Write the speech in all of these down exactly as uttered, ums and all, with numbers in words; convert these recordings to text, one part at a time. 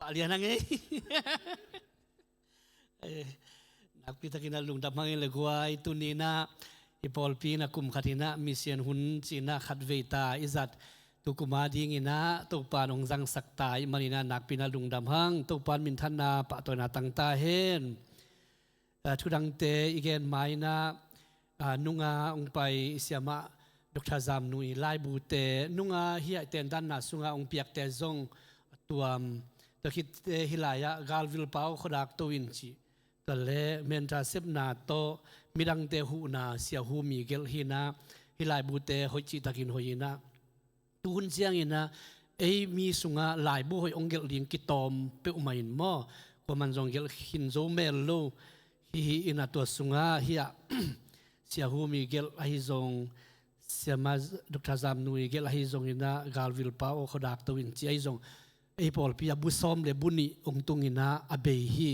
A lian a ngei. Eh, nakpi takin a lungdam hang in le guai, tuni in ah i pawlpi in ah kum khat in ah mission hun ci-in ah khat vei ta i zat, tu kum a dingin ah Topa'n hong zangsak ta ahih manin ah nakpi in ah lungdam hang. Topa'n minthanna pahtawina tang ta hen. Ah, thudangte i gen ma-in ah, ah, nunga hong pai i siamah Doctor Zam Nui laibute, nunga hiah i tendanna sunga hong piakte zong a tuam, tua khitte hih lai-ah Galvil Pau Khuadak To In cih, tua le mentor sepna tawh midangte huhna Sia Hu Mi gelh hi-in ah, hih laibute hoih cih takin hoih in ah, tu hun ciangin ah ei mi sungah laibu hoih hong gelh ding kitawm peuhmah in maw, kuaman zong gelh khin zo mel lo hi hi-in ah, tua sungah hiah Sia Hu Mi gelh ahi zong, siamah Doctor Zam Nui gelh ahi zongin ah, Galvil Pau Khuadak To In ci ahi zong, ei pawlpi ah bu sawm le bu nih hong tungin ah a bei hi.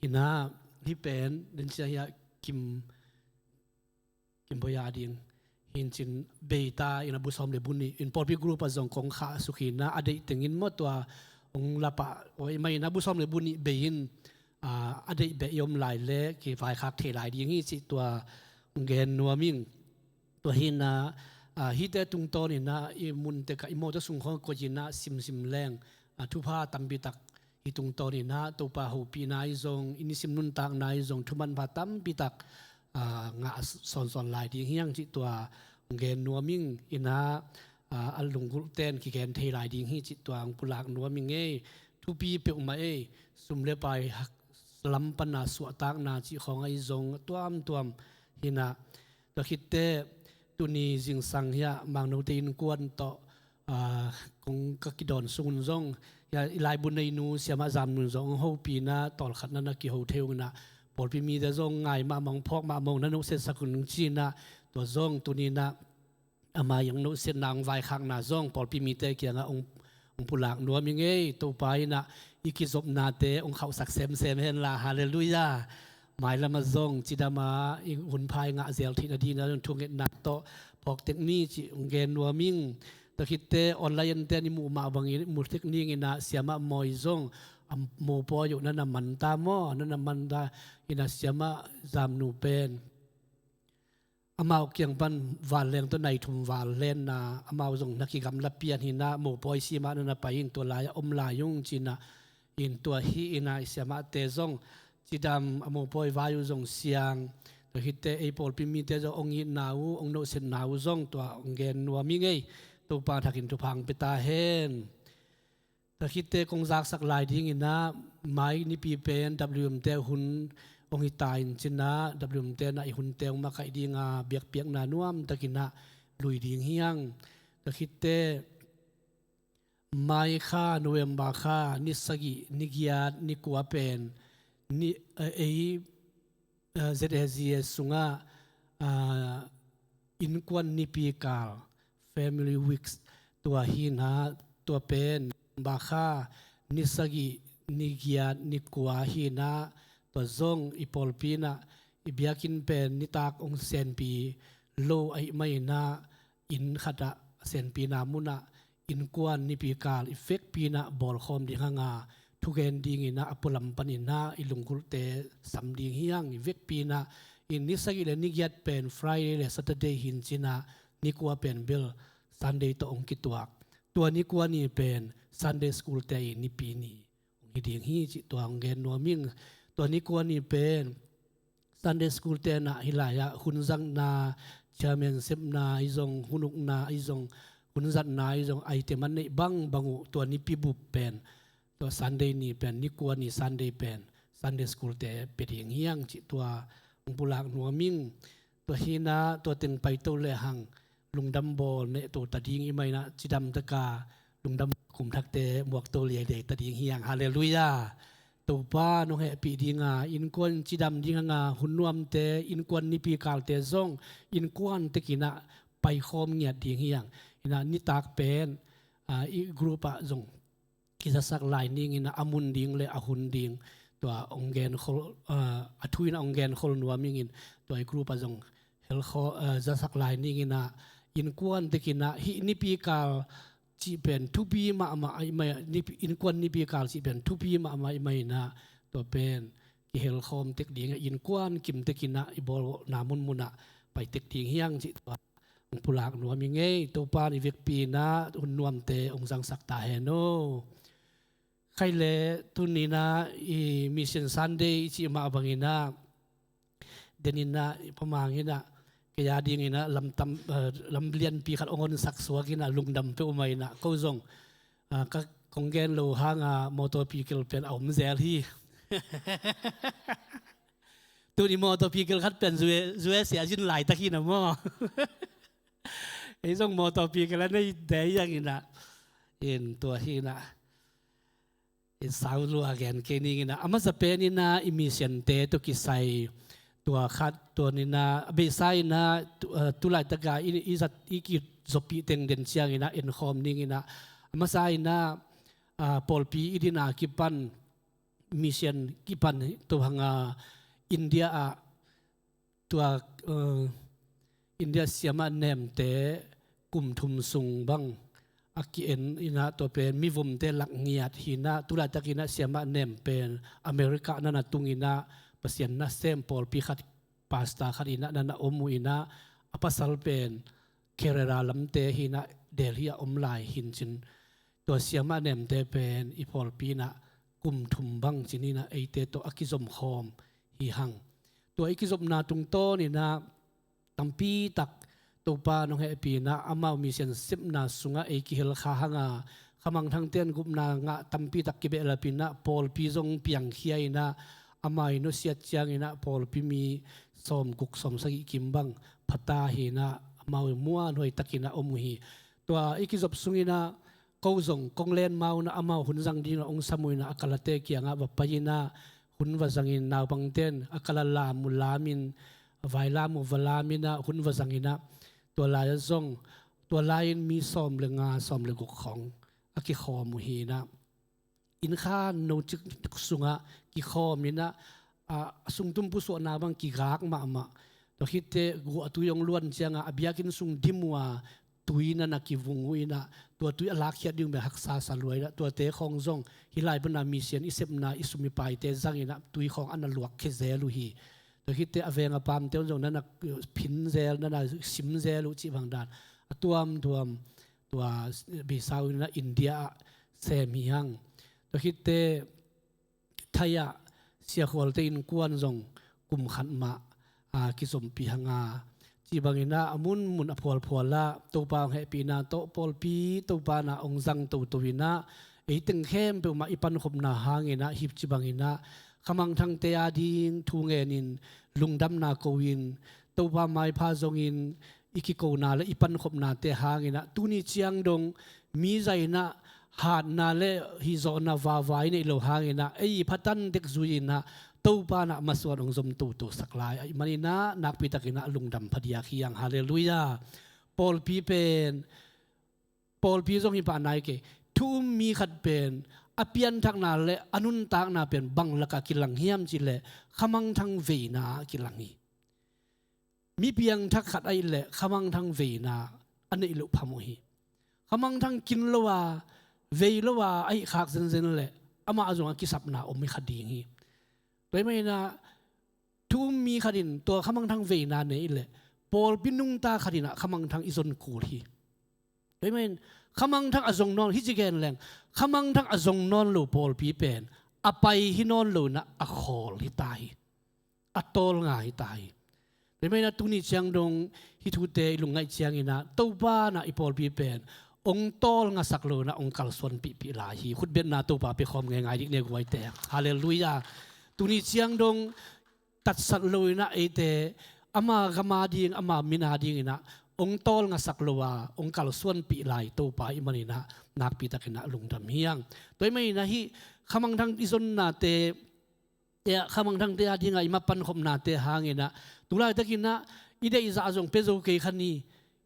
Hi-in ah hih pen den ciang hiah Kim Kim Boya ding hi-in cin, bei ta in ah bu sawm le bu nih in pawlpi group ah zong kong khahsuk hi-in ah, a deih tengin maw tua hong la pah, oi, mah in ah bu sawm le bu nih bei in, ah, a deih beh i om lai leh kivaikhak thei lai ding hi cih tua hong gen nuam ing. Tua hi-in ah, ah, hihte tungtawn in ah i mun tek ah i mawtaw sung khawng koih in ah simsim leng, ah, thupha tampi tak hih tungtawn in ah Topa hopihna ahi zong, i nisim nuntakna ahi zong, thumanpha tampi tak, ah, ngah sawnsawn lai ding hi hang cih tua hong gen nuam ing. In ah, ah, a lunggulhte in kigen thei lai ding hi cih tua hong pulak nuam ing ei. Thupi peuhmah ei, sum le pai hak lam pan a suahtakna cih khawng ahi zong a tuamtuam hi-in ah, tua khitte tuni zingsang hiah Mangnote innkuan tawh, ah, kong ka kidawn sung un zong, hiah i laibu neinu siamah Zam Nui zong hong hopih in ah, tawlkhat na na kiho thei ung in ah, pawlpi mite zong ngai mahmah ung, phawk mahmah ung, na nohsetsak un ci-in ah, tua zong tuni in ah ama i hong nohsetna, hong vaikhakna zong pawlpi mite kiangah hong, hong pulak nuam ing ei. Topa in ah i kizopnate hong khauhsak semsem hen la. Halleluiah. Mailam ah zong cidam a i hun pha i ngah zel theih nading in ah thungetna tawh phawk tek ni cih hong gen nuam ing. Tua khitte online te in i muh mah bangin i mu tek ning in ah, siamah Mawi zong a mopawi uh na na man ta maw, na na man ta. In ah siamah Zam Nu pen amau kiang pan vanleng tawh nai thum val lenna, amau zong na kigamla pian hi-in ah, mopawi si mah na na pai ing, tua lai-ah om lai ung ci-in ah, in tua hi-in ah i siamahte zong cidam, a mopawi vai uh zong siang. Tua khitte ei pawlpi mite zong hong itna uh, hong nohsetna uh zong tua hong gen nuam ing ei. Topa thakin thupha hong pia ta hen. Tua khitte kong zaksak lai dingin ah, mai nipi pen W M te hun hong hi ta in cin ah, W M te in ah i hunte hong makaih ding a, biakpiakna nuam takin ah lui ding hi hang. Tua khitte mai kha, November kha ni sagih, ni giat, ni kua pen ni, eh, ei, eh, Z A G S sungah, ah, innkuan nipi kal, Family Weeks, tua hi-in ah, tua pen November kha ni sagih, ni giat, ni kua hi-in ah, tua zong i pawlpi in ah i biakinn pen nitak hong senpi lo ahih manin ah, inn khat ah, a senpina mun ah innkuan nipi kal i vekpi in ah bawlkhawm ding hang a, thugen dingin ah a pualam panin ah i lunggulhte sam ding hi hang. I vekpi in ah, in ni sagih le ni giat pen Friday le Saturday hi-in cin ah, ni kua pen bel Sunday tawh hong kituak. Tua ni kua ni pen Sunday School te i nipi ni hong hi ding hi cih tua hong gen nuam ing. Tua ni kua ni pen Sunday School te in ah hih lai-ah hun zatna, chairman sepna ahi zong, hun ukna ahi zong, hun zatna ahi zong, item a neih bangbang uh, tua nipi bup pen, tua Sunday ni pen, ni kua ni Sunday pen Sunday School te pia ding hi hang cih tua hong pulak nuam ing. Tua hi-in ah, tua teng paito lehang lungdam bawl neh to ta ding, i mai-ah cidam taka lungdam kumthakte muak to liailiai ta ding hi hang. Halleluiah. Topa nong hehpih ding a, innkuan cidam ding hang a, hun nuamte, innkuan nipi kalte zong innkuan tekin ah paikhawm ngiat ding hi hang. In ah nitak pen, ah, i group ah zong kizasak lai ning in ah, a mun ding le a hun ding tua hong genkhol, ah, a thu in ah hong genkhol nuam ing in, tua i group ah zong helkhol, ah, zasak lai ning in ah, innkuan tekin ah hih nipi kal cih pen thupi mahmah ahih mai, nipi, innkuan nipi kal cih pen thupi mahmah ahih mai inah, tua pen kihelkhawm tek ding a, innkuan kim tek inah i bawlna munmunah pai tek ding hi hang cih tua hong pulak nuam ing ei. Topa in i vekpi inah hun nuamte hong zangsak ta hen aw. Khai le tuni inah i Mission Sunday i cih mah bang inah, den inah i pamang inah, kei a ding inah lam tam, eh, lam lianpi khat hong honsak suak inah lungdam peuhmah inah, ko zong, ah, ka kong gen lo hanga motorpikel pen a om zel hi. Tuni motorpikel khat pen U S, U S a zin laitak hi na maw. Ei zong motorpikel a nei dei hi hang inah, in tua hi inah, in sau lua gen kei ning inah, a masa pen inah i missionte tawh kisai tua khat, tua inah a beisa inah tu, eh, tu laitaka i, i zat, i kizopih teng den ciang inah enkhawm ning inah, a masa inah, ah, pawlpi i din a kipan, mission kipan, tua hanga India ah tua, eh, India siamah nemte kum thum sung bang a ki-en inah, tua pen mivomte lak ngiat hi inah, tu laitak inah siamah nem pen America na na tung inah, Pasian nasem pawlpi khat, pastor khat inah na na om uh inah, a pasal pen Kerala lamte hi inah, Delhi a om lai hi in cin. Tua siamah nemte pen i pawlpi inah kum thum bang cin inah eite tawh a kizomkhawm hi hang. Tua i kizopna tungtawn inah tampi tak Topa in hong hehpih inah, amau mission sepna sungah ei kihel kha hanga, Khamangthangte in gupna ngah tampi tak kibehlap inah, pawlpi zong piangkhia inah, amau i nusiat ciang inah pawlpi mi sawmguk sawmsagih kim bang pha ta hi inah, amau muanhuai tak inah om uh hi. Tua i kizop sung inah, ko zong kong len ma un ah, amau hun zang ding a hong sam uh inah, a kalate kiangah va pai inah, hun va zangin, naupangte in a kala lam uh lamin, a vailam uh va lam inah, hun va zang inah, tua lai-ah zong, tua lai-in mi sawm le nga, sawm le guk khawng a kikhawm uh hi inah, inn khan no cik sungah kikhawm inah, a, a sungtum pusuahna bang kigak mahmah. Tua khitteh guahtui hong luan ciangah a biakinn sung dim uh a, tui na na kivung uh inah, tua tui a lakkhiat ding uh bek haksa sa lua inah, tuate khawng zong hih lai pana mission i sepna i sum i paite zang inah tui khawng a na luakkhia zel uh hi. Tua khitteh a veng a pamte un zong na na phin zel, na na sim zel uh cih bang dan a tuamtuam tua beisa uh inah India ah sem hi hang. Tua khitteh Thai ah Sia Khualte innkuan zong kum khat mah, a, kizompih hanga, cih bang inah a munmun a phualphual ah Topa hong hehpihna tawh pawlpi Topa in ah hong zang toto inah, ei teng khempeuh mah i pankhopna hang inah, hih ci bang inah Khamangthangte a ding thu ngenin, lungdamna ko-in, Topa maipha zongin, i kikona le i pankhopnate hang inah, tuni ciang dong mi zai inah hatna le hih zawhna vava i neih loh hang inah, ei i phatan dek zui inah Topa in ah masuan hong zom toto sak lai ahih man inah, nakpi tak inah lungdam phadiak hi hang. Halleluiah. Pawlpi pen, pawlpi zong hi pah nai kei. Thu um mi khat pen a pianthakna le a nuntakna pen bang lakah kilang hiam cih leh, Khamangthang veina ah kilang hi. Mi piangthak khat ahih leh Khamangthang veina a neih loh phamawh hi. Khamangthang kin lo a, vei lo a ahih khak zenzen leh amah zong a kisapna om hi kha ding hi. Tua ahih man inah thu um mi khat in tua Khamangthang veina nei leh, pawlpi nungta khat inah Khamangthang i zon kul hi. Tua ahih man Khamangthang a zong nawn, hih ci gen leng, Khamangthang a zong nawn lo pawlpi pen a pai hi nawn lo inah a khawl hi ta hi. A tawlnga hi ta hi. Tua ahih man inah tuni ciang dong hih thute i lungngaih ciang inah, Topa in ah i pawlpi pen hong tawlngasak lo inah hong kalsuanpihpih lai hi. Khutbetna Topa pia khawm ngeingai dik ni guaite. Halleluiah. Tuni ciang dong tatsat lo inah eite ama gam a ding, ama min a ding inah hong tawlngasak lo a hong kalsuanpih lai Topa ahih man inah, nakpi tak inah lungdam hi hang. Tua ahih man inah hih Khamangthang i zonnate, eh, Khamangthangte a ding a i mah pankhopnate hang inah, tu laitak inah i deih zah zong pia zo kei kha ni.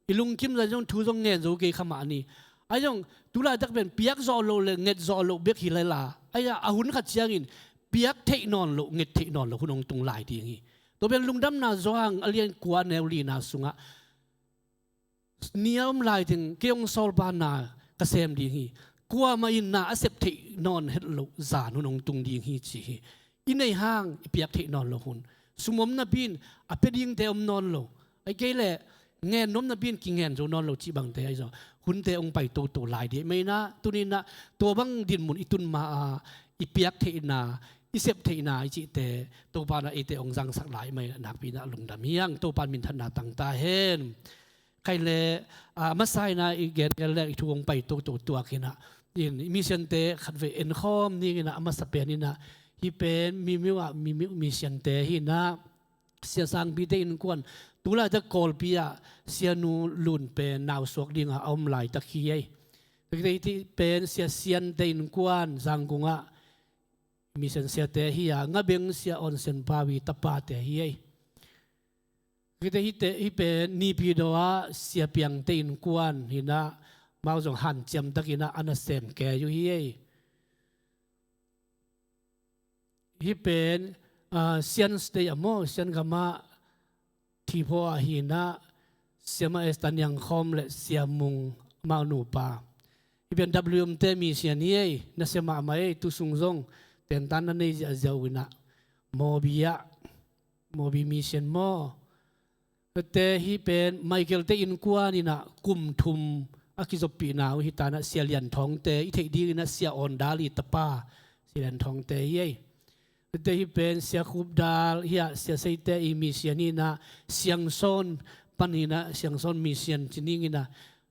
I lungkim zah zong thu zong ngen zo kei kha mah ni. Ahi zong tu laitak pen piak zawh loh le nget zawh loh bek hi lel a, ahi a, a hun khat ciangin piak theih nawn loh, nget theih nawn loh hun hong tung lai ding hi. Tua pen Lungdamna Johan a lian kua, a neu lina sungah, ni a om lai teng kei hong sawlpa na ka sem ding hi. Kuamah in na a sep theih nawn het loh zan hun hong tung ding hi ci hi. I neih hang i piak theih nawn lo hun, sum om napi in a pia dingte om nawn lo, ahih kei leh ngen nuam napi in kingen zo nawn lo cih bangte ahi zong, hunte hong pai toto lai ding ahih manin ah, tuni in ah tua bang dinmun i tun ma-a i piak theihna, i sep theihna i cihte Topa in ah eite hong zangsak lai ahih manin ah nakpi in ah lungdam hi hang. Topa in minthanna tang ta hen. Khaile, a, a masa in ah i gen gen leng i thu hong pai toto tuak in ah, in, i misiante khatvei enkhawm ning in ah, a masa pen in ah, hih pen Mimiu ah, Mimiu misiante hi in ah, Sia Sangpite innkuan, tu laitak Kawlpi ah Sianu Lun pen nausuak ding a om laitak hi ei. Hih pen Sia Siante innkuan, Zangkung ah misian siate hi a, Ngabeng Sia Awn Sian Pau i tapate hi ei. Hihte, hihte, hih pen Naypyidaw ah Sia Piangte innkuan hi in ah, amau zong hanciam tak in ah a nasem kei uh hi ei. Hih pen, ah, Shan State ah maw, Shan gam ah Thibaw ah hi in ah, Siamah Esther Niang Khawm le Sia Mung, amau nupa. Hih pen W M te misian hi ei, nasia mahmah ei, tu sung zong tentan na nei ziahziah uh in ah, Mawbi ah, Mawbi misian maw. Te hih pen Michael te innkuan in ah kum thum a kizoppihna uh hi ta in ah, Sia Lian Thawngte, i theih ding in ah Sia Awn Dal i tapa Sia Lian Thawngte hi ei. Te hih pen Sia Khup Dal hi a, Sia Seite i misian hi in ah, Siangsawn pan hi in ah, Siangsawn misian ci ning in ah,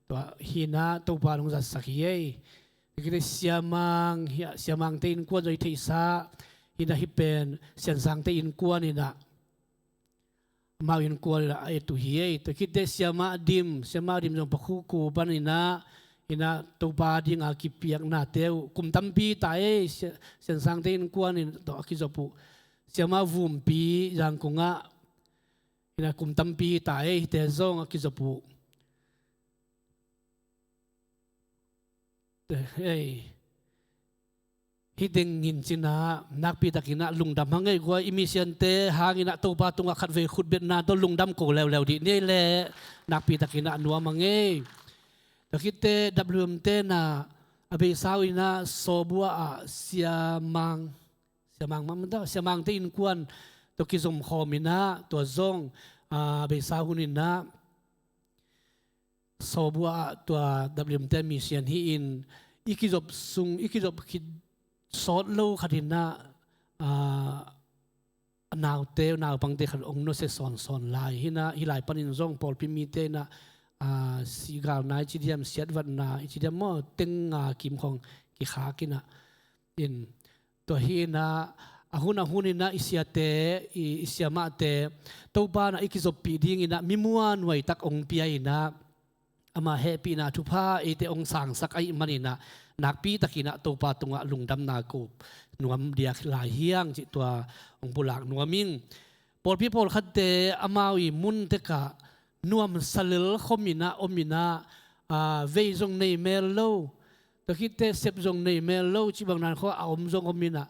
tua hi in ah Topa in hong zatsak hi ei. Hihte Sia Mang hi a, Sia Mangte innkuan zong i theihsa hi in ah, hih pen Sian Sangte innkuan hi in ah, amau innkuan in ah a et uh hi ei. Tua khit teh Siamah Dim, Siamah Dim zong Pakhuku pan in ah, hi in ah Topa ding a kipiaknate uh kum tampi ta ei, Sia-, Sian Sangte innkuan in tawh a kizop uh. Siamah Vumpi, Zangkung ah, hi in ah kum tampi ta ei, hihte zong a kizop uh. Ei, hih teng in ci in ah nakpi tak in ah lungdam hang ei. Kua i misiante hang in ah Topa tungah khatvei khutbetna tawh lungdam ko leuleu dih ni ei leh, nakpi tak in ah nuam hang ei. Tua khit teh W M te in ah a beisa uh in ah Sawbua ah Sia Mang, Sia Mang, Mang, Mang, Sia Mangte innkuan tawh kizom khawm in ah, tua zong, ah, a beisa hun in ah Sawbua ah tua W M te misian hi in, i kizop sung, i kizop khit sawt lo khat in ah, ah, a naute, naupangte khat hong nusia sawnsawn lai hi in ah, hih lai panin zong pawlpi mite in ah, ah, sihgalna i ci diam, siatvatna i ci diam maw, teng nga kim khawng kikhak in ah, in, tua hi in ah, a hun a hun in ah i siate, i, i siamahte, Topa in ah i kizoppih ding in ah mi muanhuai tak hong pia in ah, ama hehpihna thupha eite hong sangsak ahih manin ah, nakpi tak in ah Topa tungah lungdamna ko nuam diak lai hi hang cih tua hong pulak nuam ing. Pawlpi pawlkhatte amau i mun tekah nuamsa lel khawm in ah om in ah, aa, vei zong nei mel lo, tua khit teh sep zong nei mel lo, cih bang nan khawng a om zong om in ah,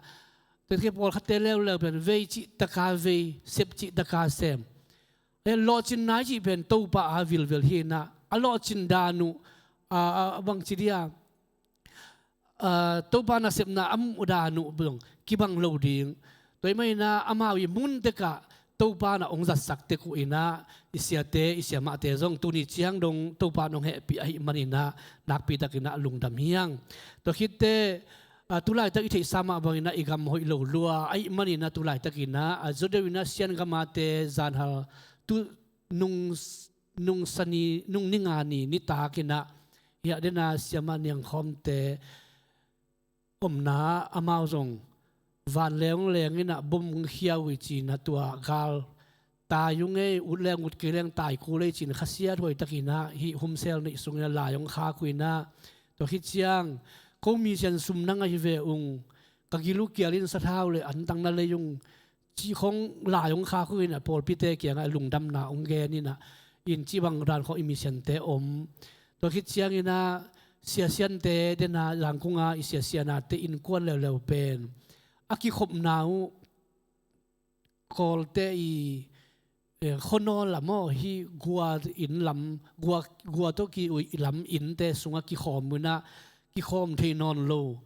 tua khit pawlkhatte leuleu pen vei cih taka vei, sep cih taka sem. Eh, lawhcinna i cih pen Topa a vilvel hi in ah, a lawhcin dan uh, a, a, a bang ci dia, a, Topa nasepna a muh dan uh bang kibang lo ding. Tua ahih manin ah amau i mun tekah Topa in ah hong zatsak tek uh in ah, i siate, i siamahte zong tuni ciang dong Topa in hong hehpih ahih manin ah, nakpi tak in ah lungdam hi hang. Tua khit teh, a, tu laitak i theihsa mah bangin ah i gam hoih lo lua ahih manin ah, tu laitak in ah, a, zaw deuh in ah Sian gam a te zanhal tu nung, nung sa ni, nung ni nga ni nitak in ah, hiah den ah Siamah Niang Khawmte omna ah amau zong vanleng leng in ah bom hong khia uh hi ci in ah, tua gal tai ung ei, ut leng ut kei leng tai kul ei ci in ah, khasiathuai tak in ah hih Humsel neih sung in ah lai hong khak uh in ah, tua khit ciang ko misian sum na ngah hi ve ung, ka gil uh kial in sathau le antang na lei ung, cih khawng lai hong khak uh in ah, pawlpite kiangah lungdamna hong gen in ah, in cih bang dan khawng i misiante om. Tua khit ciangin ah Sia Siante den ah Zangkung a i Sia Sian a te innkuan leuleu pen a kikhopna uh, Kawlte i eh, khuanawl lam aw, hih gua inn lam, gua, gua tawh ki-ui lam innte sungah kikhawm uh inah, kikhawm thei nawn lo.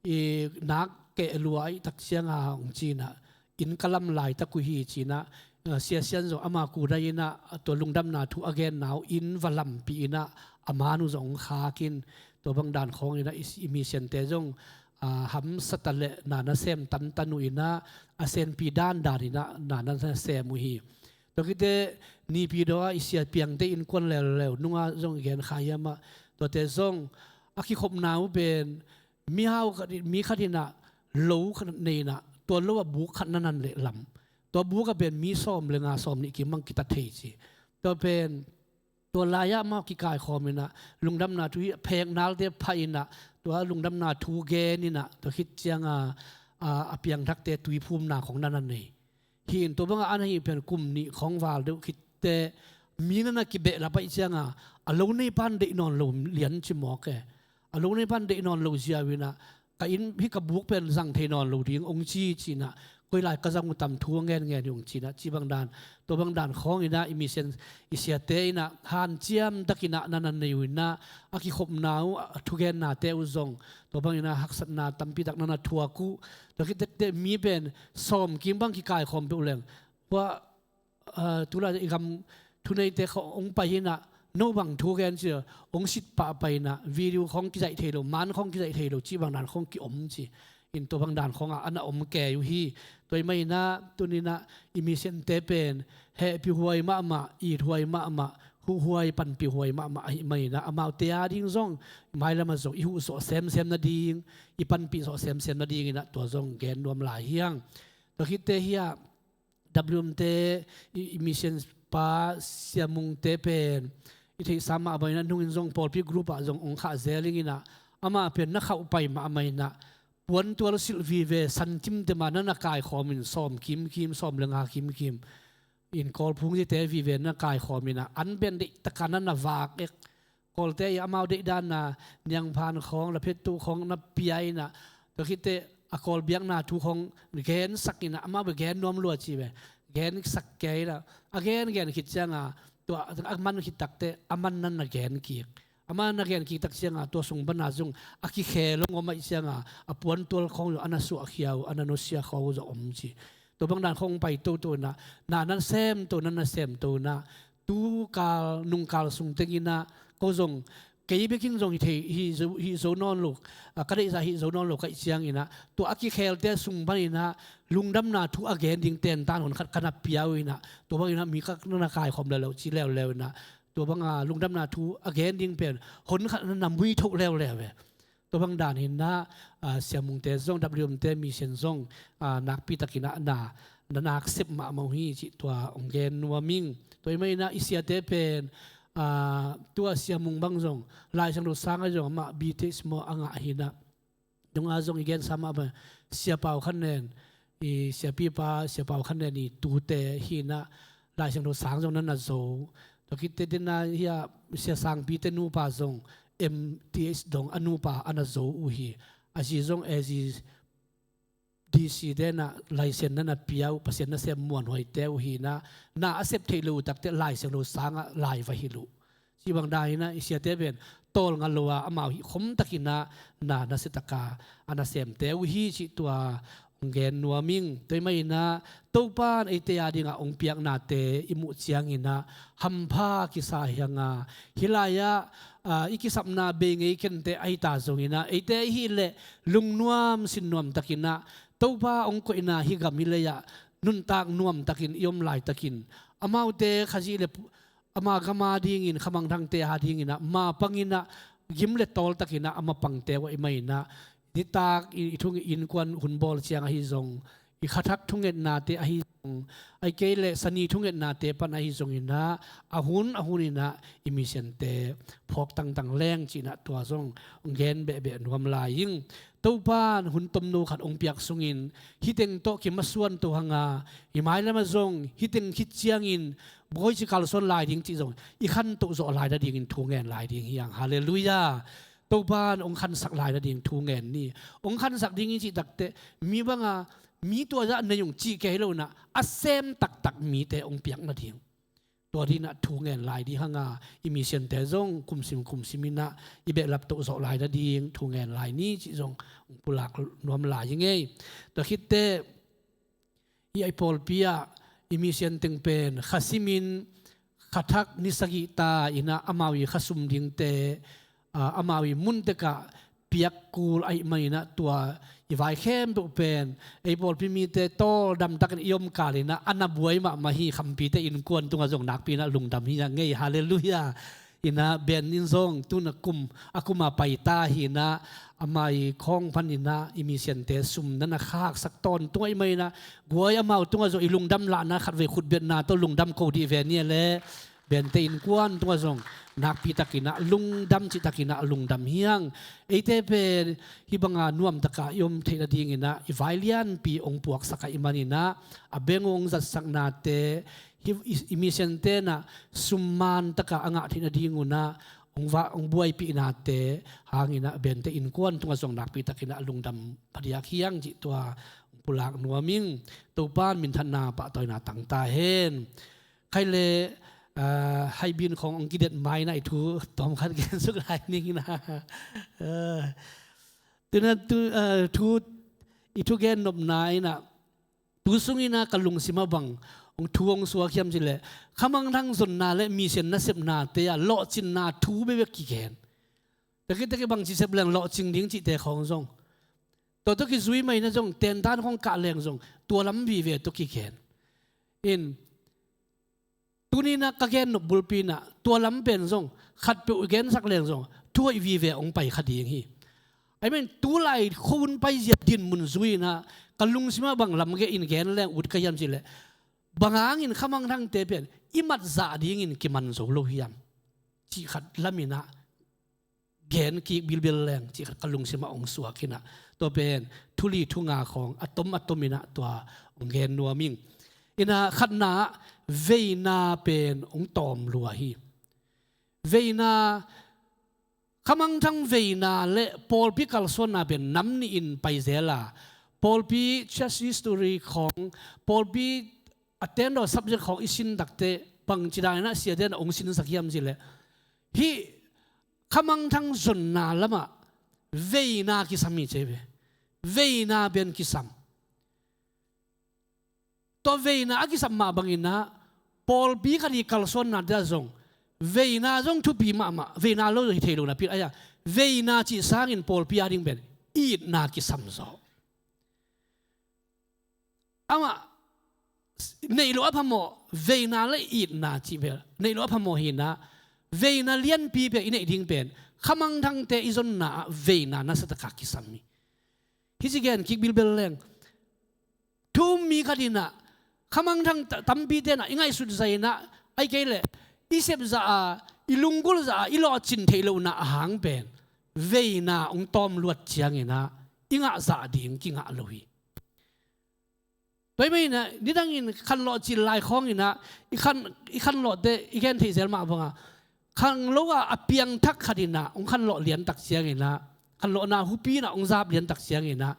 I nak keh lua ahih tak cianga hong ci inah, inn ka lam laitak uh hi ci inah, eh, Sia Sian zong ama kudai inah, tua lungdamna thu a genna uh inn va lampih inah, a man uh zong hong khak in, tua bang dan khawng inah i, i misiante zong, ah, hamsa ta leh na nasem tantan uh inah, a senpi dandan inah na nasem uh hi. Tua khit teh Naypyidaw ah i sia piangte innkuan leuleu nungah zong i gen kha hiam ah, tuate zong a kikhopna uh pen, mihau khat, mi khat inah lo khat nei inah, tua lo ah buk khat na nan leh lam, tua buk ah pen mi sawm le nga sawm nih kim bang kita thei ci. Tua pen, tua lai-ah amau kikaikhawm inah, lungdamna thu hih pheknalte phah inah, tua lungdamna thu gen inah, tua khit cianga, a, a piangthakte tuiphumna khawng na na nei. Hi in tua bangah an ahih pen kum nih khawng val deuh khit teh, mi na na kibehlap ahih cianga, a lo neipan deih nawn lo lian ci mawk e. A lo neipan deih nawn lo ziau inah, ka inn hih ka buk pen zang thei nawn lo ding hong ci ci inah, koi lai ka zang uh tam thu a ngen ngen hi hong ci inah, ci bang dan, tua bang dan khawng inah i misian, i siate inah hanciam tak inah na na nei uh inah, a kikhopna uh, a thugennate uh zong tua bang inah haksatna tampi tak na na thuak uh. Tua khit teh mi pen sawm kim bang kikaikhawm peuh leng, tua, ah, tulai i gam thuneite khawng hong pai inah, no bang thu gen ci, hong sit pahpah inah, video khawng kizaih thei lo, man khawng kizaih thei lo, ci bang dan khawng kiom ci. In tua bang dan khawngah a na om kei uh hi. Tua ahih man inah tuni inah i misiante pen hehpih huai mahmah, it huai mahmah, huh huai, panpih huai mahmah ahih man inah, amaute ading zong mailamah zong i huh zawh semsem nading, i panpih zawh semsem nading inah tua zong gen nuam lai hi hang. Tua khit teh hiah W M te, i, i mission pa Sia Mungte pen i theihsa mah bang inah, nungin zong pawlpi group ah zong hong khah zel ing inah, amah pen na khauh pai mahmah inah, puantual silh vive, santimte mah na na kaikhawm in, sawm kimkim, sawm le nga kimkim in, kawlphung zite vive na kaikhawm inah, an pen deih taka na na vak ek. Kawlte i amau deihdanna, niangphan khawng, laphettu khawng na pia inah, tua khit teh a kawl biakna thu khawng gensak inah, amau beh gen nuam lua ci beh, gensak kei inah, a gen gen khit cianga, tua a man khit tak teh a man na na gen kik. A man na gen kik tak cianga, tua sung pana zong a kikhel hong om ahih cianga, a puantual khawng zong a na suahkhia uh, a na nusia khawng uh zong om ci. Tua bang dan khawng pai toto inah, na na sem to, na na sem to inah, tu kal, nung kal sung teng inah, ko zong, kei bekin zong hi thei, hi zo, hi zo nawn lo, a, ka deihzah hi zo nawn lo ka hih ciang inah, tua a kikhelte sung pan inah, lungdamna thu a gen ding tentan hun khat ka na pia uh inah, tua bang inah mi khat na na kaikhawm leuleu, ci leuleu inah, tua banga lungdamna thu a gen ding pen hun khat na na muithoh leuleu e. Tua bang dan inah, ah, Sia Mungte zong W M te mission zong, ah, nakpi tak inah na, na, na aksep mahmah uh hi cih tua hong gen nuam ing. Tua ahih man inah i siate pen, ah, tua Sia Mung bang zong Lai Siangtho sang ah zong amah B Th maw a ngah hi inah. Dongah zong i gensa mah bang Sia Pau Khan Nen, i siapipa, Sia Pau Khan Nen i tute hi inah, Lai Siangtho sang zong na na zo. Tua khit teh dena hiah Sia Sangpi te nupa zong M Th dong a nupa a na zo uh hi. A zi zong A Z D C te na license na na pia uh, Pasian nasem muanhuaite uh hi inah, na a sep theih loh uh tak teh Lai Siangtho sangah lai va hilh uh. Ci bang dan inah i siate pen tawlnga lo a, amau hih khum tak inah na, na sia taka a nasemte uh hi cih tua hong gen nuam ing. Tua ahih man inah Topan eite adingah hong piaknate i muh ciang inah hampha kisa hi hang a, hih lai-ah, ah, i kisapna bei ngei kente ahi ta zong inah, eite i hih leh lungnuam sinnuam tak inah Topa hong koihna hih gam hih lei-ah nuntak nuam takin i om laitakin, amaute Khazih le ama gam adingin, khamangthangte ading inah mapang inah gim le tawl tak inah a mapangte uh ahih man inah, nitak i, i thung i innkuan hun bawl ciang ahi zong, i khathak thungetnate ahi zong, ahih kei leh sani thungetnate pan ahi zong inah, a hun a hun inah i missionte phawk tangtang leng ci inah tua zong gen behbeh nuam lai ing. Topan hun tomno khat hong piak sungin, hih teng tawh kimasuan to hang a, i mailamah zong hih teng khit ciangin bawici kalsuan lai ding cih zong i khantoh zawh lai nadingin thu ngen lai ding hi hang. Halleluiah. Topa in hong khansak lai nading thu ngen ni. Hong khansak ding i cih takteh mi banga mi tua zah nei ung cih kei lo inah a sem taktak mite hong piak nading. Tua dinah thu ngen lai ding hanga i misiante zong kumsim kumsim inah i behlap toh zawh lai nading thu ngen lai ni cih zong hong pulak nuam lai hi ngei. Tua khitteh i ai pawlpi ah i misian teng pen kha simin kha thak ni sagih ta inah amau i kha sum dingte, ah, amau i mun tekah piak kul ahih maninah tua i vai khempeuh pen ei pawlpi mite tawldam takin i om kal inah a na buai mahmah hi. Khampite innkuan tungah zong nakpi inah lungdam hi a ngei. Halleluiah. Inah Ben in zong tun a kum a kum a paita hi inah amah i khawng pan inah i misiante sum na na khaksak tawntung ahih maninah guai amau tungah zong i lungdam lahna khatvei khutbetna tawh lungdam ko dih ve ni a le. Bente innkuan tungah zong nakpi takinah lungdam cih takinah lungdam hi hang. Eite pen hih banga nuamtaka i om theih nadinginah i vai lianpi hong puaksak ahih maninah a beng hong zatsaknate hih i, i misiante nah summan taka a ngah theih nadingunah hong va, hong buaipihnate hanginah Bente innkuan tungah zong nakpi takinah lungdam phadiak hi hang cih tua hong pulak nuam ing. Topa in minthanna pahtawina tangta hen. Khai le, ah, haibin khawng hong kidet mai na i thu tawmkhat gensuk lai ning na. Ah, tuna tu, ah, thu, i thu gen nopna ina tu sung ina ka lungsim a bang hong thu hong suak hiam cileh khamangthang zonna le misian nasepnate a lawhcinna thu bebek kigen. Taki taki bang cisep leng lawhcing ding cihte khawng zong tua tua kizui mai na zong tentan khawng kah leng zong tua lam vive tua kigen. In Tunina ka gen nop bulpi inah tua lam pen zong khatpeuh i gensak leng zong thuhoih vive hong pai kha ding hi. I mean, tulai khun paizia dinmun zui inah ka lungsima bang lam geh in gen leng ut ka hiam cileh bang hangin khamangthangte pen i matzah dingin kiman zo lo hiam cih khat lam inah gen kik bilbil leng cih khat ka lungsimah hong suak inah tua pen thuli thunga khawng a tom a tom inah tua hong gen nuam ing. Inah khatna veina pen hong tawm lua hi. Veina khamangthang veina le pawlpi kalsuanna pen nam nihin pai zel a pawlpi church history khawng pawlpi a tendo subject khawng i sin takteh bangci dan inah siate na hong sinsak hiam cileh hih khamangthang zonna lamah veina kisam hi cia ve. Veina pen kisam. Tua veina a kisam mah banginah pawlpi khat i kalsuanna tia zong veina zong thupi mahmah veina lo hi thei lo napi a veina cih sangin pawlpi a ding pen itna kisam zaw. Amah neih loh a phamawh veina le itna cih pen neih loh a phamawh hinah veina lianpi pen i neih ding pen khamangthangte i zonna ah veina nasatakah kisam hi. Hi ci gen kik bilbel leng thu um mi khat inah khamangthang ta- tampi tenah i ngaihsut zah inah ai kei leh i sepzah a i lunggulh zah a i lawhcin theih lohna a hang pen veina hong tawm luat cianginah i ngahzah ding kingah lo hi. Tua hih maninah nidangin khanlawh cil lai khawnginah i khan, i khanlawhte i gen theih zel mah banga khanglo a a piangthak khat inah hong khanlawh liantak cianginah khanlawhna hupi inah hong zap liantak cianginah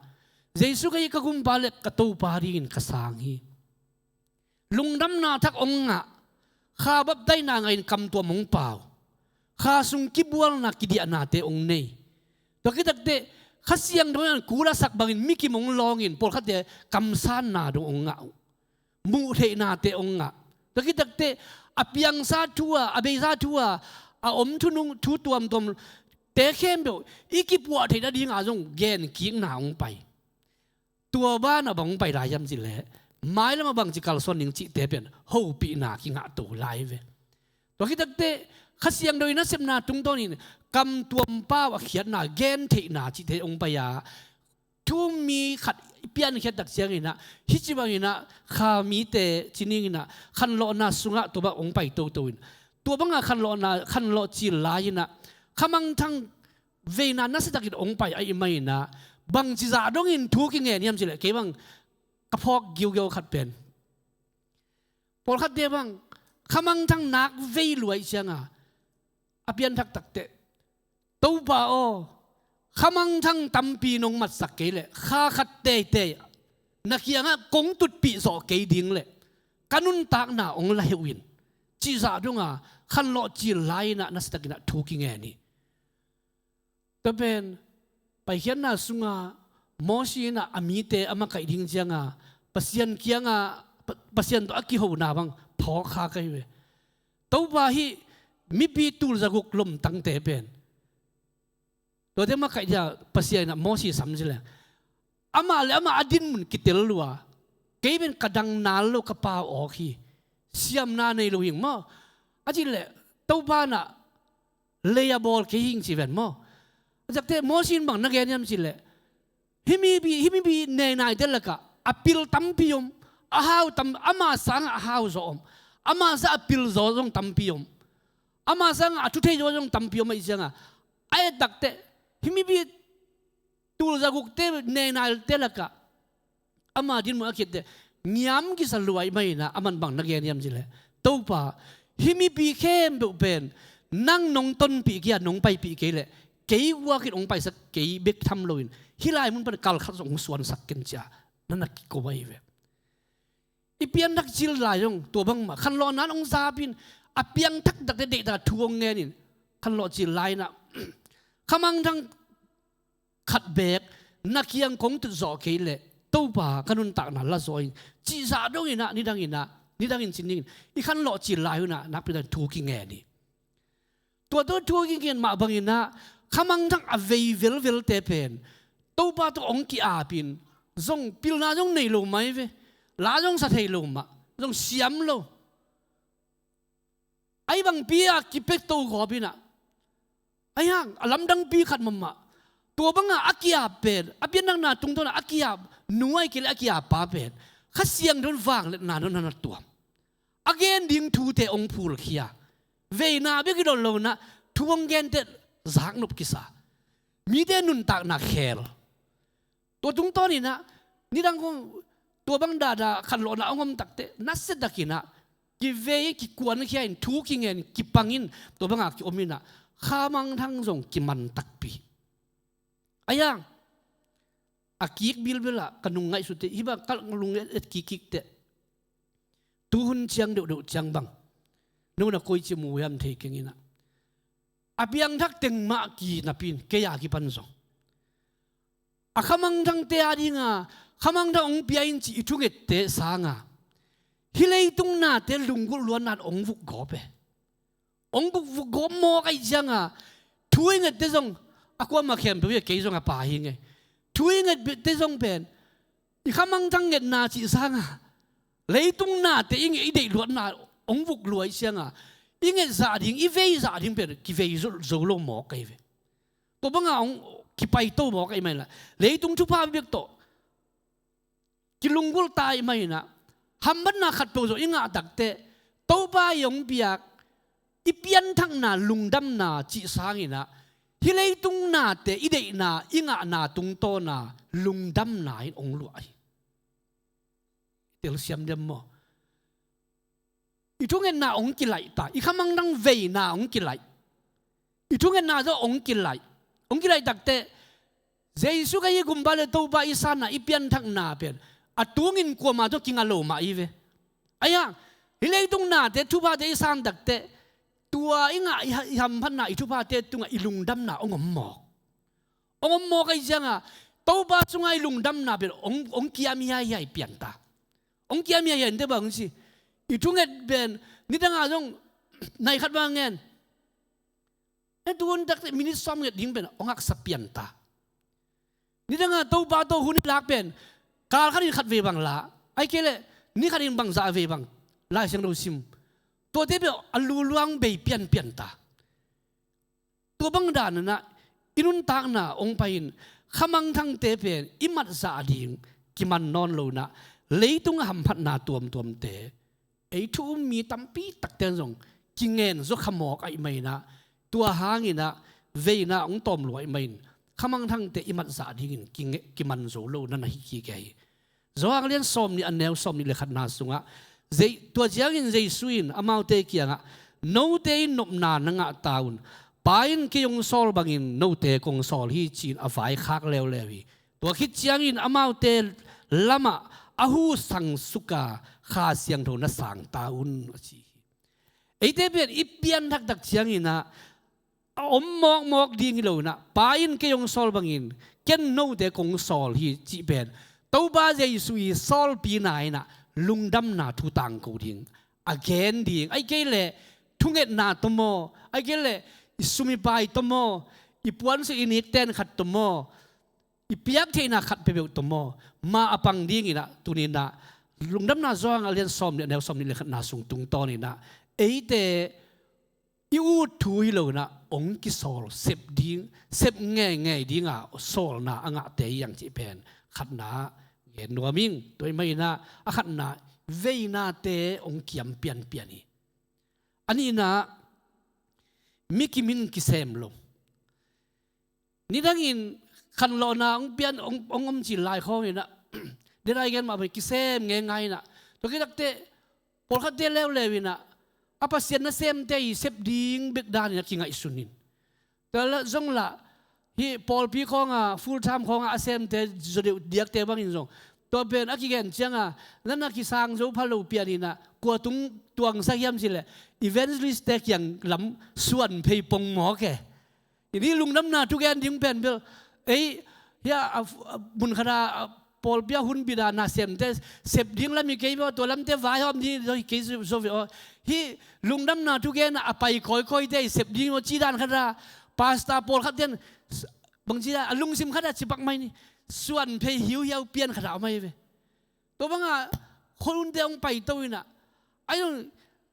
Jesu ka hi ka gumpa le ka Topa dingin ka sang hi. Lungdamna thak hong ngah, kha baptaina ngahin kamtuam hong pau, kha sung kibualna kidiahnate hong nei. Tua kitakte Kha Siangtho in kul a sak bangin mikim hong lawngin pawlkhatte kamsanna dong hong ngah uh. Muh theihnate hong ngah. Tua kitakte a piangsa thu a a beisa thu a a om thunung thu tuamtuam te khempeuh i kipuah theih nadinga zong genkikna hong pai. Tua banah bang hong pai lai hiam cihleh mailamah bangci kalsuan ning cihte pen hopihna kingah to lai ve. Tua khit takteh Kha Siangtho in a sepna tungtawnin kamtuam pau a khiatna gentheihna cihte hong pai a thu mi khat i piankhiat tak cianginah hih ci banginah kha mite ci ninginah khanlawhna sungah tua bang hong pai toto in tua banga khanlawhna khanlawh cil lai inah khamangthang veina nasatakin hong pai ahih maninah bangci zah dongin thu kingen hiam cihleh kei bang ka phawk giugeu khat pen pawlkhatte bang khamangthang nak vei luai cianga a pianthak takteh Topa aw, khamangthang tampi nong matsak kei leh kha khat teitei na kiangah kong tutpih zawh kei ding leh ka nuntakna hong la heuh in, cih zah donga khanlawh cil lai-inah nasiatakinah thu kingen hi. Tua pen Paikhiatna sungah Mosi inah a mite a makaih ding cianga Pasian kianga Pa-, Pasian tawh a kihona bang phawk kha ka hi ve. Topa hih mipi tulzaguk lomtangte pen tuate makaih dia Pasian inah Mosi sam ci leng, amah le amah a dinmun kitel lua, kei pen ka dang nal lo ka Pa awk hi, siamna nei lo hing maw? A cih leh Topa inah lei a bawl kei hing ci ven maw? A takte Mosi in bang na gen hiam cih leh, hih mipi, hih mipi neinaite lakah a pil tampi om, a hau tam, ama sangah a hau zaw om, ama sangah a pil zaw zong tampi om, ama sangah a thuthei zaw zong tampi om ahih cianga, a et takte hih mipi tulzagukte neinaite lakah ama dinmun a khiatte ngiam kisa lua ahih maninah aman bang na gen hiam cih leh, Topa, hih mipi khempeuh pen nang nong tonpih kei a nong paipih kei leh kei uakin hong paisak kei bek tham loin hih lai mun pan kalkhat zong hong suansak ken cia na na kiko ahi ve. I pianthak cil lai zong tua bangmah khanlawhna in hong zapin a piangthak takte deihtak a thu hong ngenin khanlawh cil lai-inah khamangthang khat beek na kiang kong tutzawh kei leh Topa ka nuntakna la zaw in, cih zah donginah nidanginah, nidangin cin dingin i khanlawh cil lai-unah nakpi takin thu kingen hi. Tua tawh thu kingen mah banginah khamangthang a vei velvelte pen Topa tawh hong ki-apin zong pilna zong nei lo mah hi ve. La zong sa thei lo mah, zong siam lo. Ahi bangpi a kipekto gawpinah, ahi hang a lamdangpi khat mahmah. Tua bangah a ki-ap pen, a pianthakna tungtawnah a ki-ap nu ahi kei leh a ki-ap pa pen Kha Siangtho in vangliatna tawh na na tuam. A gen ding thute hong phulkhia, veina bek hi lo lonah thu hong genteh zaknop kisa, mite nuntakna khel. Tua tungtawninah nidang kong tua bang dahdah khanlawhna hong om takte nasiatakinah kivei kikuankhia in thu kingen kipangin tua bangah kiominah khamangthang zong kiman takpi. Ahi hang a kik bilbilah ka nung ngaihsute hih bang ka lung et kikkikte tuhun ciang deuhdeuh ciang bang nona koici mu hiam thei kenginah a piangthak teng mah kinapin kei a kipan zong a khamangthangte a dinga khamangthang hong pia in cih i thungette sanga hih leitung nate lunggulh luatna in hong vukgawp e. Hong vukgawp mawk ahih cianga thu i ngette zong a kuamah khempeuh hi a kei zong a pa hi ngei. Thu i ngette zong pen i khamangthang ngetna cih sanga leitung nate i nget i deih luatna hong vuk lua ahih cianga i nget zah ding i vei zah ding pen kivei zo, zo lo mawk ahi ve. Tua banga hong kipaito mawk ahih maninah leitung thupha bek tawh kilunggulh ta ahih maninah hamphatna khatpeuh zong i ngah takte Topa i hong piak i pianthakna lungdamna cih sanginah hih leitung nate i deihna i ngahna tungtawna lungdamna in hong luah hi. Telsiam diam maw? I thungetna hong kilaih ta, i khamangthang veina hong kilaih. I thungetna tawh hong kilaih. Hong kilaih takte Jesu Khrih i Gumpa le Topa i sanna i pianthakna pen a tungin kuamah tawh kinga lo mah hi ve. Ahi hang hih leitung nate thuphate i san takte tua i ngah i ha-, i hamphatna i thuphate tungah i lungdamna hong om mawk. Hong om mawk ahih cianga Topa sungah i lungdamna pen hong, hong kiam hiaihiai pian ta. Hong kiam hiaihiai inte bang hong ci. I thunget pen nidangah zong nai khat bang ngen. E tuhun takte minit sawm nget ding pen hong haksa pian ta. Nidangah Topa tawh hun i lak pen kal khatin khat vei bang la, ahih kei leh ni khatin bangzah vei bang Lai Siangtho sim. Tuate pen a luluang bei pianpian ta. Tua bang dananah i nuntakna hong pai-in khamangthangte pen i matzah ding kiman nawn lonah leitung a hamphatna tuamtuamte ei thu um mi tampi takte in zong kingen zaw kha mawk ahih maninah tua hanginah veina hong tawm lua ahih manin khamangthangte i matzah dingin kinge-, kiman zo lo na na hi kik hi. Johan lian sawmnih a neu sawmnih le khatna sungah Zei-, tua ciangin Jesu in amaute kiangah, "Note in nopna na ngah ta un. Pa in kei hong sawl bangin note kong sawl hi, ci-in a vaikhak leuleu hi. Tua khit ciangin amaute lamah a hu sangsuka Kha Siangtho na sang ta un, a ci hi. Eite pen i pian taktak ciangin ah a om mawkmawk ding hi lo in ah, Pa in kei hong sawl bangin ken note kong sawl hi, cih pen Topa Jesu i sawlpina in ah lungdamna thu tangko ding, a gen ding, ahih kei leh thungetna tawh maw, ahih kei leh i sum i pai tawh maw, i puansilh i nikten khat tawh maw, i piak theihna khat peuhpeuh tawh maw, mah a pang ding in ah, tuni in ah Lungdamna Johan a lian sawmnih, a neu sawmnih le khatna sung tungtawn in ah, eite i ut thu hi lo in ah, hong kisawl, sep ding, sep ngeingei ding a sawlna a ngahte hi hang cih pen khatna gen nuam ing. Tua ahih manin ah, a khatna, veinate hong kiam pianpian hi. A nihna, mi kim in kisem lo. Nidangin khanlawhna hong pian, hong, hong om cil lai khawng in ah, den a i gen mah bang kisem ngeingai in ah, tua khit takteh pawlkhatte leuleu in ah, a Pasian nasemte i sep ding bek dan in ah kingaihsun in. Tua lah zong lah, hih pawlpi khawng a, full time khawng a a semte zaw deuh diakte bangin zong, tua pen a kigen ciang a, na na kisang zo pha lo pian in ah, kua tung tuangsak hiam cih leh, evangelist-te kiang lam suan phei pongmawk e. Hih lungdamna thu gen ding pen bel, ei, hih a, a, a mun khat a, a pawlpi a hun bit a nasemte sep ding lam hi kei bel, tua lamte vaihawm ding hi kei zaw ve aw. Hih lungdamna thu gen a pai kawikawite i sep ding aw, ci dan khat a, pastor pawlkhat ten, bangci a, a lungsim khat a cipak mai ni, suan phei hiuhiau pian khat a om ahi ve. Tua bang a, khuahunte hong paito in ah, ai,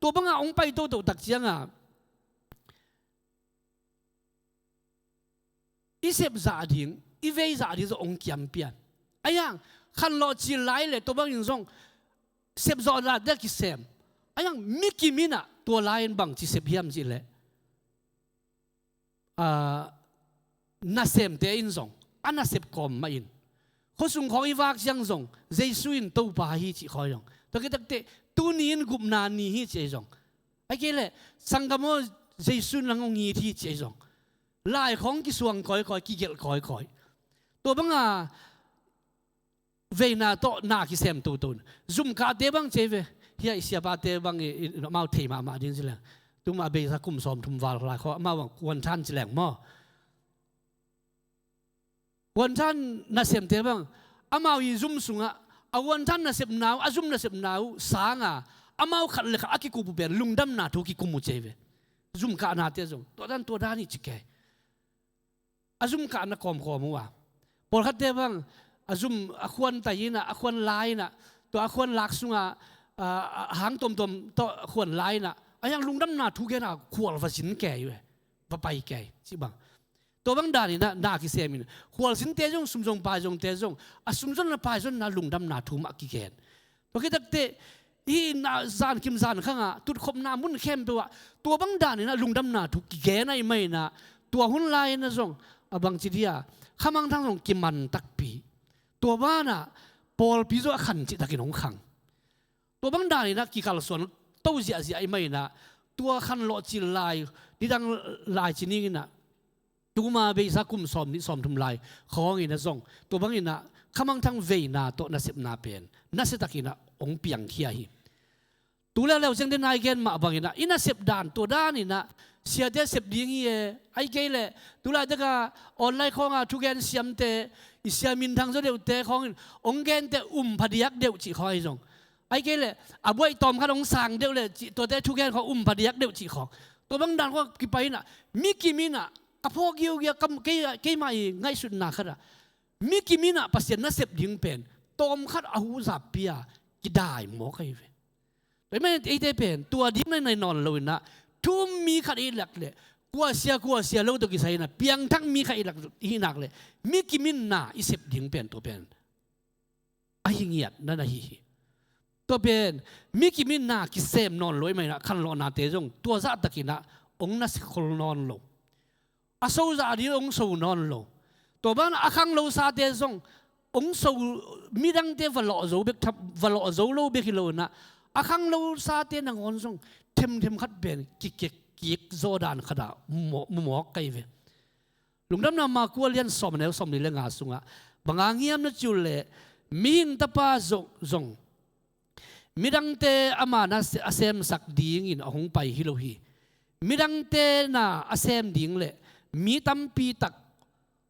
tua bang a hong paito tohtak ciang a, i sep zah ding, i vei zah ding zong hong kiam pian. Ahi hang, khanlawh cil lai leh tua bangin zong sep zawh zahte kisem. Ahi hang, mi kim in ah tua lai in bangci sep hiam cih leh, ah, nasemte in zong a nasep kawm mah in, khuasung khawng i vak ciang zong, Jesu in Topa hi cih khawng zong, tua khit takteh tuni in gupna ni hi cih ahi zong, ahih kei leh sanggam aw, Jesu in nang hong it hi cih ahi zong, lai khawng kisuang kawikawi, kigelh kawikawi. Tua bang a veina tawh na kisem toto in, zum kahte bang ci ahi ve. Hih a i siapate bang i, i, amau thei mahmah ding ci leng, tuma beisa kum sawmthum val lai khawng amau bang kuanthan ci leng maw, kuanthan nasemte bang, amau i zum sungah a kuanthan nasepna uh, a zum nasepna uh sang a, amau khat le khat a kikum uh pen lungdamna thu kikum uh ci ahi ve. Zum kahnate zong tua dan, tua dan hi ci kei. A zum kahna kawmkawm uh a, pawlkhatte bang a zum, a khuan tai in ah, a khuan lai in ah, tua a khuan lak sungah, a, a, hang tuamtuam tawh khuan lai in ah, ahi hang lungdamna thu gen a khual va zin kei uh e, va pai kei cih bang. Tua bang dan in ah na kisem in, khualzinte zong, sum zong pai zongte zong, a sumzonna paizonna lungdamna thu mah kigen. Tua khit takteh hih na zankim zankhang ah, tutkhopna mun khempeuh ah tua bang dan in ah lungdamna thu kigen ahih manin ah, tua hun lai in ah zong a bangci dia, khamangthang zong kiman takpi. Tua banah pawlpi zong a khan cihtakin hong khang. Tua bang dan in ah kikalsuan to ziahziah ahih manin ah, tua khanlawh cil lai, nidang lai ci ning in ah, tuma beisa kum sawmnih sawmthum lai khawng in ah zong tua bang in ah khamangthang veina tawh nasepna pen nasia takin ah hong piangkhia hi. Tu leuleu ciang den a i gen mah bang in ah, i nasep dan, tua dan in ah siate sep ding hi e, ahih kei leh tu laitak a online khawng a thugen siamte, i sia minthang zaw deuhte khawng in hong gente um phadiak deuh cih khawng ahi zong, ahih kei leh a buaih tawm khat hong sang deuh leh cih, tuate thugen khawng um phadiak deuh cih khawng. Tua bang dan khawng kipai in ah, mi kim in ah, a phawk giugia kam, kei, keimah i ngaihsutna khat ah, mi kim in ah Pasian nasep ding pen tawm khat a hu zappi a kidai mawk ahi ve. Tua ahih manin eite pen tua ding na hi nawn lo in ah, thu um mi khat i hih nak leh, kua sia kua sia lo tawh kisai in ah piangthak mi khat i hih nak, i hih nak leh, mi kim in na i sep ding pen tua pen a hi ngiat na na hi hi. Tua pen mi kim in na kisem nawn lo ahih manin ah khanlawhnate zong tua zahtakin ah hong nasia khol nawn lo. A so zah ding hong so nawn lo. Tua banah a khanglo sate zong hong so, midangte va lawh zo bek tham, va lawh zo lo bek hi lo in ah, a khanglo sate nangawn zong themthem khat pen kikek kik zawdan khatah mu mawk ka hi ve. Lungdamna Marku a lian sawm a neu sawmli le nga sungah bang hang hiam na cih uh leh, mihing Tapa zong, zong midangte ama na se-, a semsak dingin a hong pai hi lo hi. Midangte na a sem ding le mi tampi tak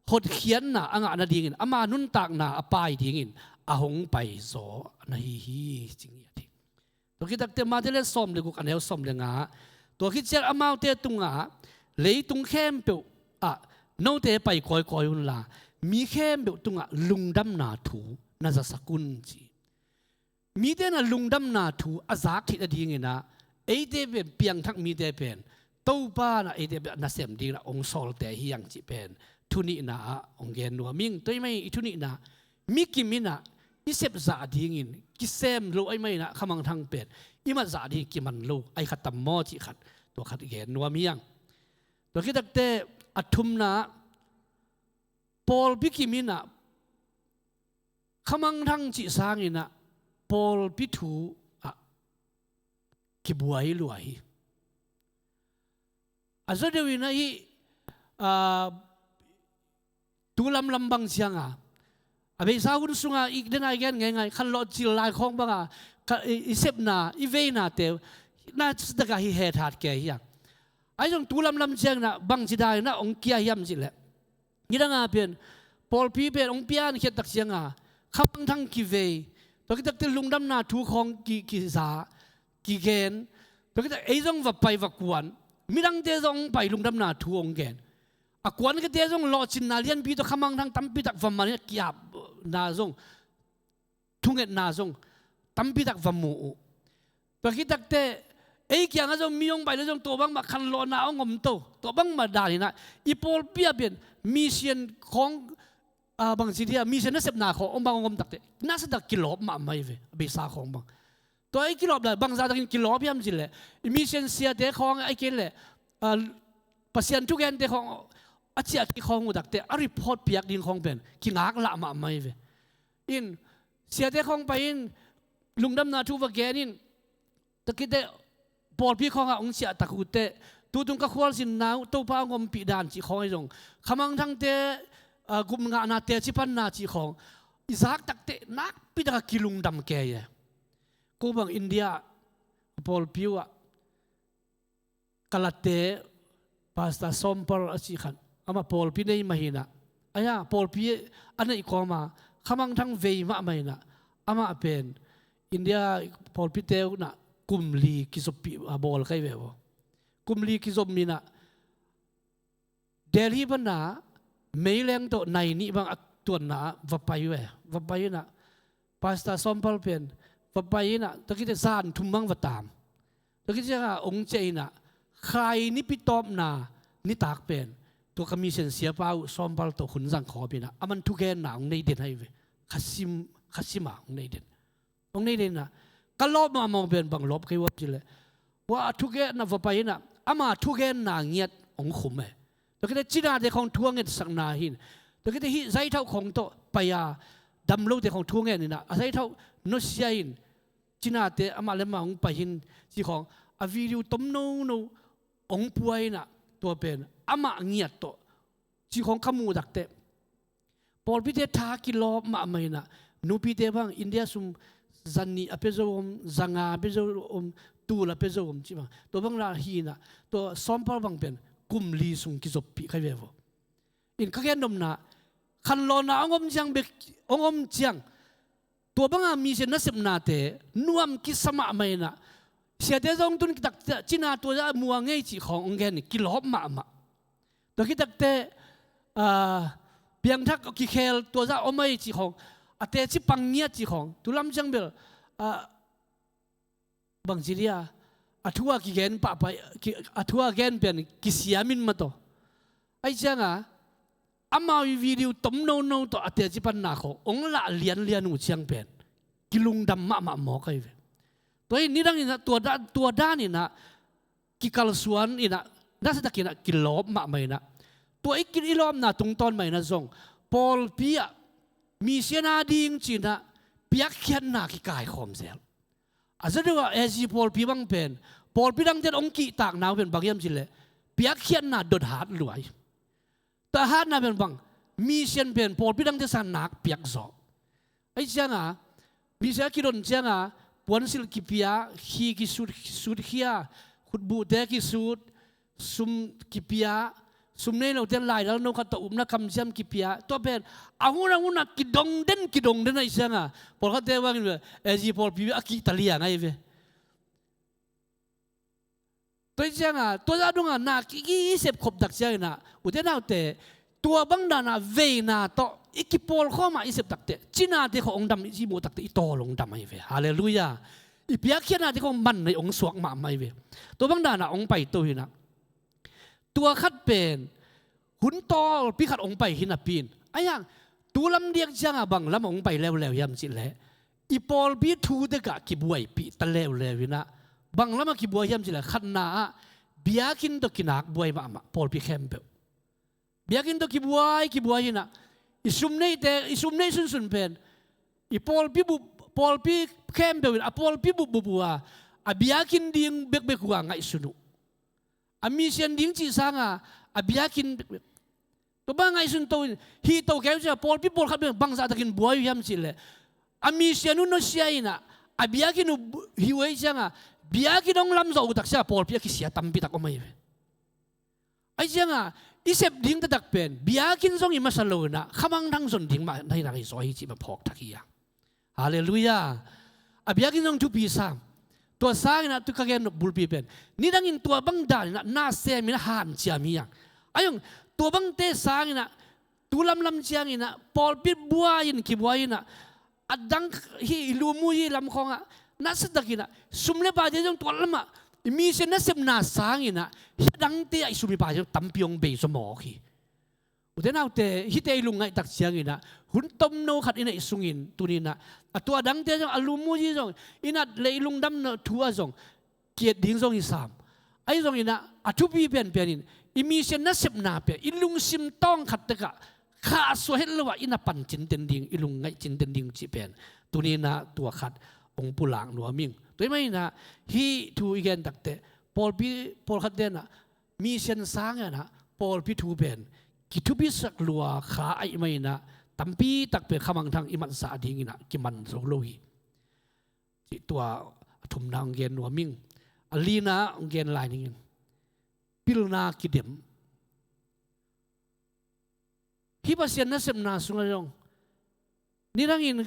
hotkhiatna a ngah nadingin ama nuntakna a pai dingin a hong pai zaw na hi hi, ci ngiat hi. Tua khit takte Mate le sawm le guk a neu sawm le nga, tua khit ciang amaute tungah, leitung khempeuh ah note pai kawikawi unla, mi khempeuh tungah lungdamna thu na zasak un, ci. Mite na lungdamna thu a zak theih nadingin ah, eite pen piangthak mite pen Topa na eite pen nasem dingin ah hong sawlte hi hang cih pen thu nihna ah hong gen nuam ing. Tua ahih manin i thu nihna, mi kim in ah i sep zah dingin kisem lo ahih manin ah khamangthang pen i mat zah dingin kiman lo, a hi kha tam maw cih khat, tua khat gen nuam hi hang. Tua khit takte a thumna, pawlpi kim in ah khamangthang cih sangin ah pawlpi thu ah kibuai lua hi. A zaw deuh in ah hih, ah, tu lamlam bang ciang a, a beisa hun sungah i den a i gen ngeingai, khanlawh cil lai khawng bang a, ka, i, i sepna, i veinate na sa tak a hi hethat kei hi hang. Ahi zong tu lamlam ciangin ah bangci dan in ah hong kia hiam cih leh, nidang a pen pawlpi pen hong piankhiat tak ciang a khamangthang kivei, tua khit takte lungdamna thu khawng ki, kiza, kigen, tua khit tak ei zong va pai va kuan, midangte zong hong pai lungdamna thu hong gen. A kuan khate zong lawhcinna lianpi tawh khamangthang tampi tak va man in ah ki-apna zong, thungetna zong tampi tak va mu uh. Tua khit takte ei kiangah zong mi hong pai le zong tua bangmah khanlawhna hong om to. Tua bangmah dan in ah i pawlpi ah pen mission khawng, ah, bangci dia, mission nasepna khawng hong bang hong om takte na sa tak kilawp mahmah hi ve, a beisa khawng bang. Tua i kilawp lai bangzah takin kilawp hiam cih leh, i mission siate khawng ahih kei leh, ah, Pasian thugente khawng a ciah kik khawng uh takte a report piak ding khawng pen kingaklah mahmah hi ve. In, siate khawng pai in, lungdamna thu va gen in, tua khit teh pawlpi khawngah hong ciah tak uh teh, tutung ka khualzinna uh Topa hong ompih dan cih khawng ahi zong, khamangthangte, ah, gupngahna, teci panna cih khawng i zak tak teh nakpi tak a kilungdam kei e. Ko bang India pawlpi uh ah, ka late Pastor Sawmpal a cih khat, amah pawlpi nei mah hi in ah, ahi a pawlpi a neih kawm a khamangthang vei mahmah in ah, amah pen India pawlpite uh in ah kum li kizoppih a bawl ka hi ve aw. Kum li kizop in ah Delhi pan a meileng tawh nai nih bang a tuanna ah va pai uh e. Va pai in ah Pastor Sawmpal pen va pai in ah, tua khit teh zan thum bang va taam. Tua khit ciangah hong ciah in ah, Khai nipi tawpna nitak pen tua ka mission siapa uh Sawmpal tawh hun zang khawm in ah, aman thugenna hong nei den ahi ve. Khasim, khasim a hong nei den. Hong nei den in ah, ka lawp mahmah pen bang lawp ka hi uh hiam cih leh, tua a thugenna va pai in ah, ama thugenna ngiat hong khum e. Tua khit teh cinate khawng thu a ngetsakna hi in, tua khit teh hih zaithauh khawng tawh pai a dam lote khawng thu a ngen in ah, a zaithauh nusia in, cinate amah le amah hong pai hi in, cih khawng a video tom nono hong pua in ah, tua pen amah ngiat tawh cih khawng ka muh tak teh pawlpite tha kilawp mahmah in ah, nupite bang India sum za nih a pia zo om, za nga a pia zo om, tul a pia zo om cih bang, tua bang lah hi in ah, tua Sawmpal bang pen kum li sung kizoppih ka hi ve aw. In, ka gen nopna, khanlawhna hong om ciang bek, hong om ciang, tua banga mission nasepnate nuam kisa mahmah in ah, siate zong tun kitak cina tua za mua ngei cih khawng hong gen in kilawp mahmah. Tua khit takte, ah, piangthak kikhel tua za om ahi cih khawng, a teci pang ngiat cih khawng, tu lam ciang bel, ah, bangci dia, a thu a kigen pahpah, ki, a thu a gen pen kisiam in mah tawh. Ahi ciangah amau i video tom nono tawh a teci panna khawng hong lah lianlian uh ciang pen kilungdam mahmah mawk ahi ve. Tua hi nidang in ah tua da-, tua dan in ah kikalsuan in ah, nasa tak in ah kilawp mahmah in ah, tua i ki-, i lawpna tungtawn mah in ah zong pawlpi ah mission a ding ci in ah piakkhiatna kikaikhawm zel. A zaw deuh ah A G pawlpi bang pen Pawlpi dangte hong kihtakna uh pen bang hiam cih leh piakkhiatna dot hat lua hi. Tua hatna pen bang, mission pen pawlpi dangte sang nak piak zaw. Ahi cianga mission a kidon cianga puansilh kipia, khi kisut, sutkhia, khutbuhte kisut, sum kipia, sum nei lote lailal no khat tawh upna kamciam kipia. Tua pen a hun a hun a kidong den, kidong den ahi cianga pawlkhatte bangin ve, A G pawlpi a kihta liang ahi ve. Tua hi cianga tua zah dongah na ki, i sep khop tak ciangin ah, ute naute, tua bang danah veina tawh i kipawlkhawm a i sep tak teh cinate khawng hong dam, i muh tak teh i tawl hong dam ahi ve. Halleluiah. I piakkhiatnate khawng man nei hong suak mahmah ahi ve. Tua bang danah hong paito hi nah. Tua khat pen hun tawlpi khat hong pai hi napi in, ahi hang tu lam diak cianga bang lamah hong pai leuleu hiam cih leh, i pawlpi thu dekah kibuaipih ta leuleu hi nah. Bang lamah kibuai hiam cih leh, khatna ah biakinn tawh kinak buai mahmah pawlpi khempeuh. Biakinn tawh kibuai, kibuai hi nah. I sum neite, i sum nei sunsun pen i pawlpi bup, pawlpi khempeuh in a pawlpi bupbup uh a, a biakinn ding bekbek uh a ngaihsun uh. A mission ding cih sanga a biakinn bekbek. Tua bang ngaihsun to in, hih to kei uh ciah pawlpi pawlkhat bek bangzah takin buai uh hiam cih leh, a mission uh nusia in ah, a biakinn uh hih uh ahi cianga biakinn hong lamzawh uh tak cianga pawlpi a kisia tampi tak om ahi ve. Ahi cianga i sep ding taktak pen biakinn zong i masa lo in ah, khamangthang zon ding mah na hi nak hi zaw hi cih mah phawk thak hi a. Halleluiah. A biakinn zong thupi sam. Tua sangin ah tu ka gen bulpi pen, nidangin tua bang danin ah na semin ah hanciam hi a. Ahi zong tua bangte sangin ah tu lamlam ciangin ah pawlpi buai-in kibuai in ah, a dang hi i lum uh hi lam khawngah, na sa takin ah sum le paite zong tua lamah i mission nasepna sangin ah hih dangte ah i sum i paite zong tampi hong bei zaw mawk hi. Ute naute, hihte i lungngaih tak ciangin ah, hun tomno khat i neih sungin tuni in ah, a tua dangte zong, a lum uh hi zong, i nat le i lungdamna thu ah zong ki-et ding zong hi sam. Ahi zongin ah, a thupi penpen in i mission nasepna pen i lungsim tawng khat tekah khahsuah het lo ah i na pan cinten ding, i lungngaih cinten ding cih pen tuni in ah tua khat hong pulak nuam ing. Tua ahih manin ah, hih thu i gen tak teh pawlpi pawlkhat ten ah mission sangin ah pawlpi thu pen kithupisak lua kha ahih manin ah, tampi tak pen khamangthang i matzah dingin ah kiman zo lo hi. Cih tua a thumna hong gen nuam ing. A lina hong gen lai ning in, pilna kidem. Hih Pasian nasepna sungah zong, nidangin,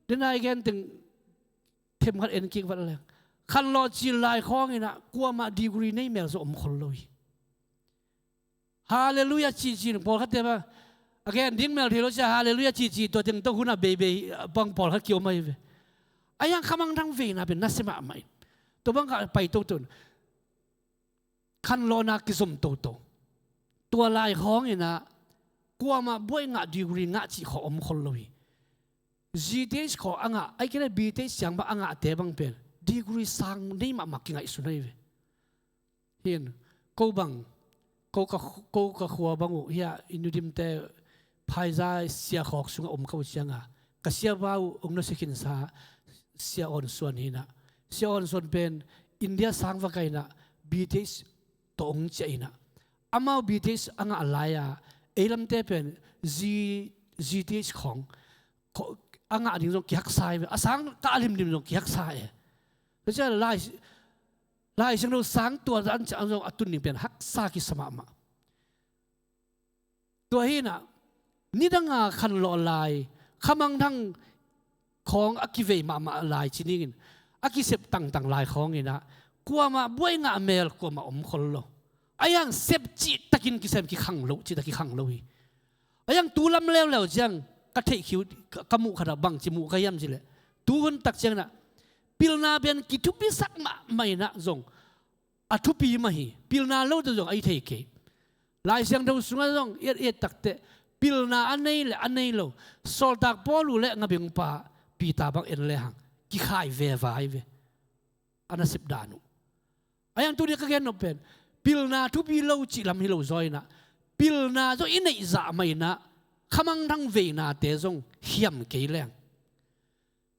dena i gen teng themkhat en kik vat leng, khanlawh cil lai khawngin ah kuamah degree nei mel zong om khol lo hi. Halleluiah cici in pawlkhatte bang a gen ding mel thei lo cia, halleluiah cici tua teng tawh hun a beibei bang pawlkhat kiom ahi ve. Ahi hang khamangthang veina pen nasia mahmah in, tua bang ka pai toto in, khanlawhna kizom toto. Tua lai khawngin ah kuamah buai ngah, degree ngah cih khawng om khol lo hi. G T H khawng a ngah, ahih kei leh B T H ciang bang a ngahte bang pen degree sang nei mahmah kingaihsun ahi ve. Hin, ko bang, ko ka, ko ka khua bang uh, hia i Nu Dimte Phaiza sia khawk sungah om ka uh cianga, ka siapa uh hong nusia khinsa Sia Awn Suan hi nah. Sia Awn Suan pen India sang va kai nah, B T H tawh hong ciah hi nah. Amau B T H a ngah lai-a, ei lamte pen G, G T H khawng, khawng a ngah ding zong kihaksa hi ve. A sang kah limlim zong kihaksa e. Tua ciang lai, Lai Siangtho sang tua dan ciang zong a tun ding pen haksa kisa mahmah. Tua hi nah, nidanga khanlawh lai, khamangthang khawng a kivei mahmah lai ci ningin, a kisep tangtang lai khawngin ah kuamah buai ngah mel kuamah om khol lo. Ahi hang sep cihtakin kisem, kikhang lo cihtak kikhang lo hi. Ahi hang tu lam leuleu ciang ka theihkhiu, ka, ka muh khatah bangci muh ka hiam cih leh, tu hun tak ciangin ah pilna pen kithupisak mahmah in ah zong a thupi mah hi. Pilna lo tawh zong a hi thei kei. Lai Siangtho sungah zong i et, i et tak teh, pilna a nei le a nei lo, sawltak Paul uh le ngabengpa Peter bang en lehang kikhai veva hi ve. A nasep dan uh. Ahi hang tuni ka gen nop pen, pilna thupi lo cih lam hi lo zaw in ah, pilna zong i neih zah mah in ah, khamangthang veinate zong hiam kei leng,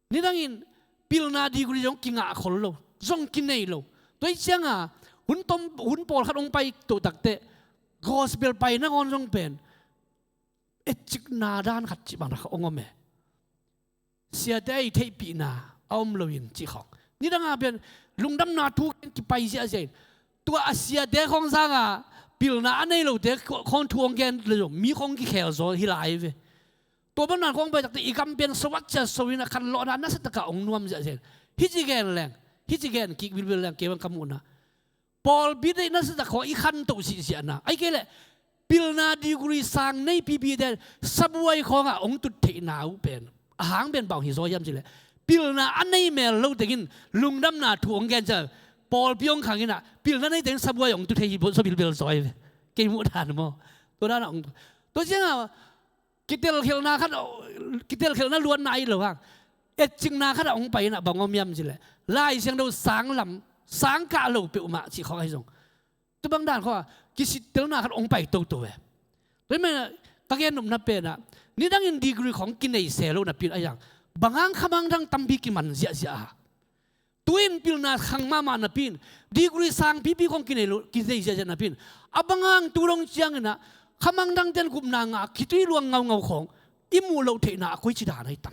nidangin pilna degree zong kingah khol lo, zong kinei lo. Tua hi cianga hun tom hun pawlkhat hong pai toh takteh gospel pai nangawn zong pen etcikna dan khat cih bang khat hong om e. Siate a i theihpihna a om loin cih khawng. Nidanga pen lungdamna thu kipai ziahziah in tua a siate khawng zanga pilna a nei lote khawng thu hong gen le zong mi khawng kikhel zaw hi lai ve. Tua bang nan khawng pai takte i gam pen so vat cia so in a khanlawhna nasa taka hong nuam ziahziah in. Hici gen leng, hici gen kik bilbil leng kei bang ka muhna pawlpi deih nasa tak khawng i khantoh sihsiahna. Ai kei leh pilna degree sang nei pipite sabuai khawngah hong tut theihna uh pen a hang pen bang hi zaw hiam cileh pilna a nei mel lo tengin lungdamna thu hong gen cia pawlpi hong khang inah pilna nei tengin sabuai hong tut thei hi zaw bilbil zaw hi ve. Kei muh dan maw? Tua danah hong tua ciangah kitelkhelhna khat kitelkhelhna luatna ahi lo hang etcikna khatah hong pai inah bang om hiam cileh Lai Siangtho sang lam sang kah lo peuhmah cih khawng ahi zong tua bang dan khawngah kisittelna khat hong pai toto e. Tua hi mah ka gen nopna penah nidangin degree khawng kinei se lo napi in ahi hang bang hang khamangthang tampi kiman ziahziah a tu-in pilna khang mahmah napi in degree sangpipi khawng kinei lo kinei ziahziah napi in a bang hang tu dong cianginah khamangthangte in gupna ngah khitui luang ngaungau khawng i muh loh theihna a koici dan ahi tam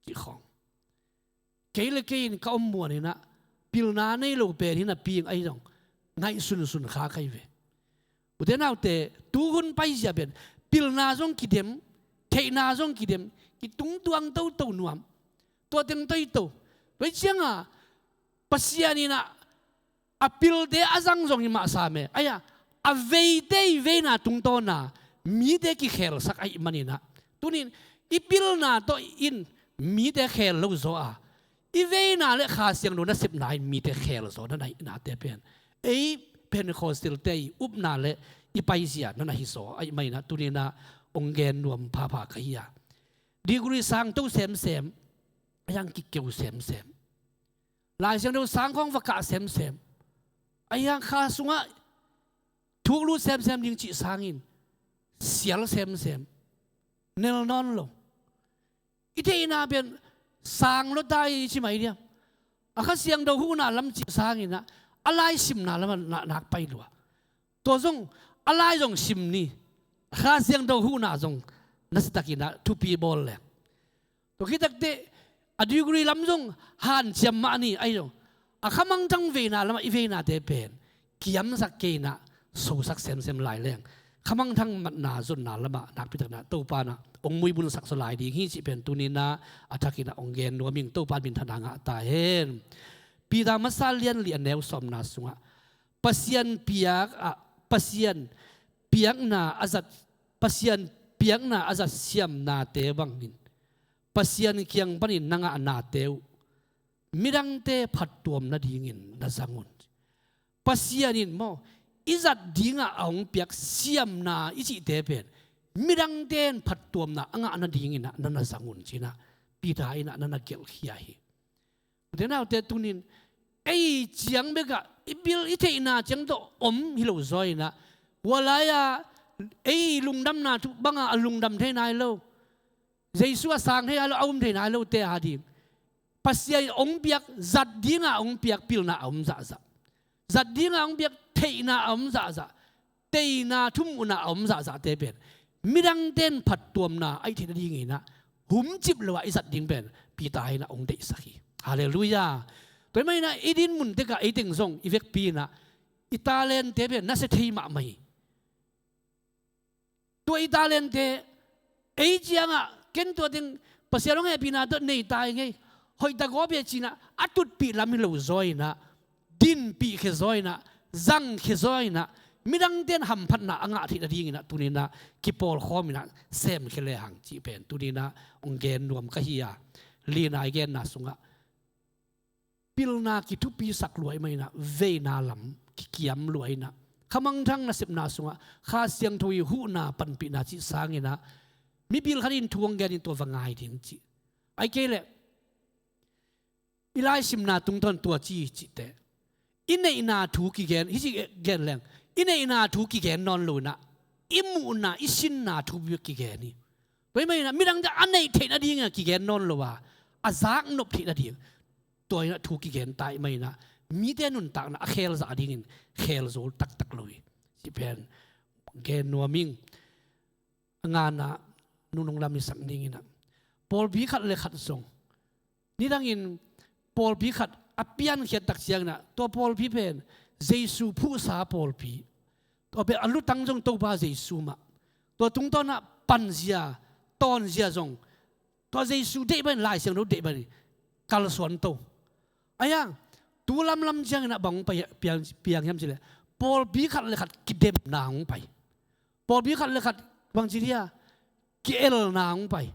cih khawng. Kei le kei in ka om muan inah pilna nei lo pen hi napi in ahi zong ngaihsunsun kha ka hi ve. Ute naute tuhun paizia pen pilna zong kidem theihna zong kidem kitungtuang toto nuam. Tua teng toito tua hi cianga Pasian inah a pilte a zang zong hi mahsa me aia a veite i veina tungtawna mite kikhelsak ahih maninah tunin i pilna tawh in mite khel lo zaw a i veina le Kha Siangtho nasepna in mite khel zaw na nahihnate pen ei Pentecostal-te i upna le i paizia na nahi zaw ahih maninah tuninah hong gen nuam phapha ka hi a degree sangto semsem a hiang kikeu semsem Lai Siangtho sang khawng va kah semsem a hiang kha sungah thuklut semsem ding cih sangin sial semsem nel nawn lo. I theihna pian sang lo ta i ci mai diam a Kha Siangtho huhna lam cih sanginah a lai simna lamah nak pai lua. Tua zong a lai zong sim ni Kha Siangtho huhna zong nasitakinah thupi bawl leng tua khitakte a degree lam zong hanciam mah ni ahi zong a khamangthang veina lamah i veinate pen kiamsak keinah sosak semsem lai leng khamangthang matna zonna lamah nakpitakna Topanah hong muibunsak zaw lai ding hi cih pen tuninah a thakinah hong gen nuam ing. Topan minthana ngah ta hen. Peter masa lianli a neu sawmna sungah Pasian piak ah Pasian piakna a zat Pasian piakna a zat siamnate bangin Pasian kiang panin na ngahnate uh midangte phattuam nadingin na zang un. Pasian in maw i zat dingah a hong piak siamna i cihte pen midangte in phattuamna a ngah nadinginah na na zang un cinah Peter inah na na gelhkhia hi. Ute naute tunin ei ciang bekah i bil i theihna ciang tawh om hi lo zaw inah hua lai-a ei lungdamna thu banga a lungdam thei nai lo. Jesu a sang thei nai lo a um thei nai lote a ding Pasian in hong piak zat dinga hong piak pilna a om zahzah zat dinga hong piak theihna a om zahzah teina thumuhna a om zahzahte pen midangte in phattuamna a i theih nadinginah humcip lo-ah i zat ding pen Peter inah hong deihsak hi. Halleluiah. Tua hi mah inah i din mun tekah ei teng zong i vekpi inah i talente pen nasia thei mahmah hi. Tua i talente ei ciangah ken tua teng Pasian hong hehpihna tawh nei ta i ngei hoihtak gawp e cinah a tutpih lam hi lo zaw inah dinpih khia zaw inah zang khia zaw inah midangte in hamphatna a ngah theih nadinginah tuninah kipawlkhawm inah sem khia lehang cih pen tuninah hong gen nuam ka hi a lina i genna sungah pilna kithupisak lua i mah inah veina lam kikiam lua inah khamangthang nasepna sungah Kha Siangtho i huhna panpihna cih sanginah mipil khat in thu hong gen in tua va ngai ding cih ai kei leh i laisimna tungtawn tua ci cihte i neihna thu kigen hi ci gen leng i neihna thu kigen nawn lo inah i muhna i sinna thu bek kigen hi. Tua i mah inah midangte a neih theih nadingah kigen nawn lo a a zaknop theih nading tua inah thu kigen ta i mah inah mite nuntakna a khel zah dingin khel zo taktak lo hi. Cih pen gen nuam ing. A ngana nunung lam i sak dingin ah, pawlpi khat le khat zong, nidangin pawlpi khat a piankhiat tak ciangin ah, tua pawlpi pen Jesu phuhsa pawlpi, tua pen a lutang zong Topa Jesu mah, tua tungtawn ah panzia, tawnzia zong tua Jesu deih bangin, Lai Siangtho deih bangin kalsuan to. Ahi hang, tu lamlam ciangin ah bang hong pai, piang, piang hiam cih leh, pawlpi khat le khat kidemna hong pai. Pawlpi khat le khat bang ci dia, ki-elna hong pai,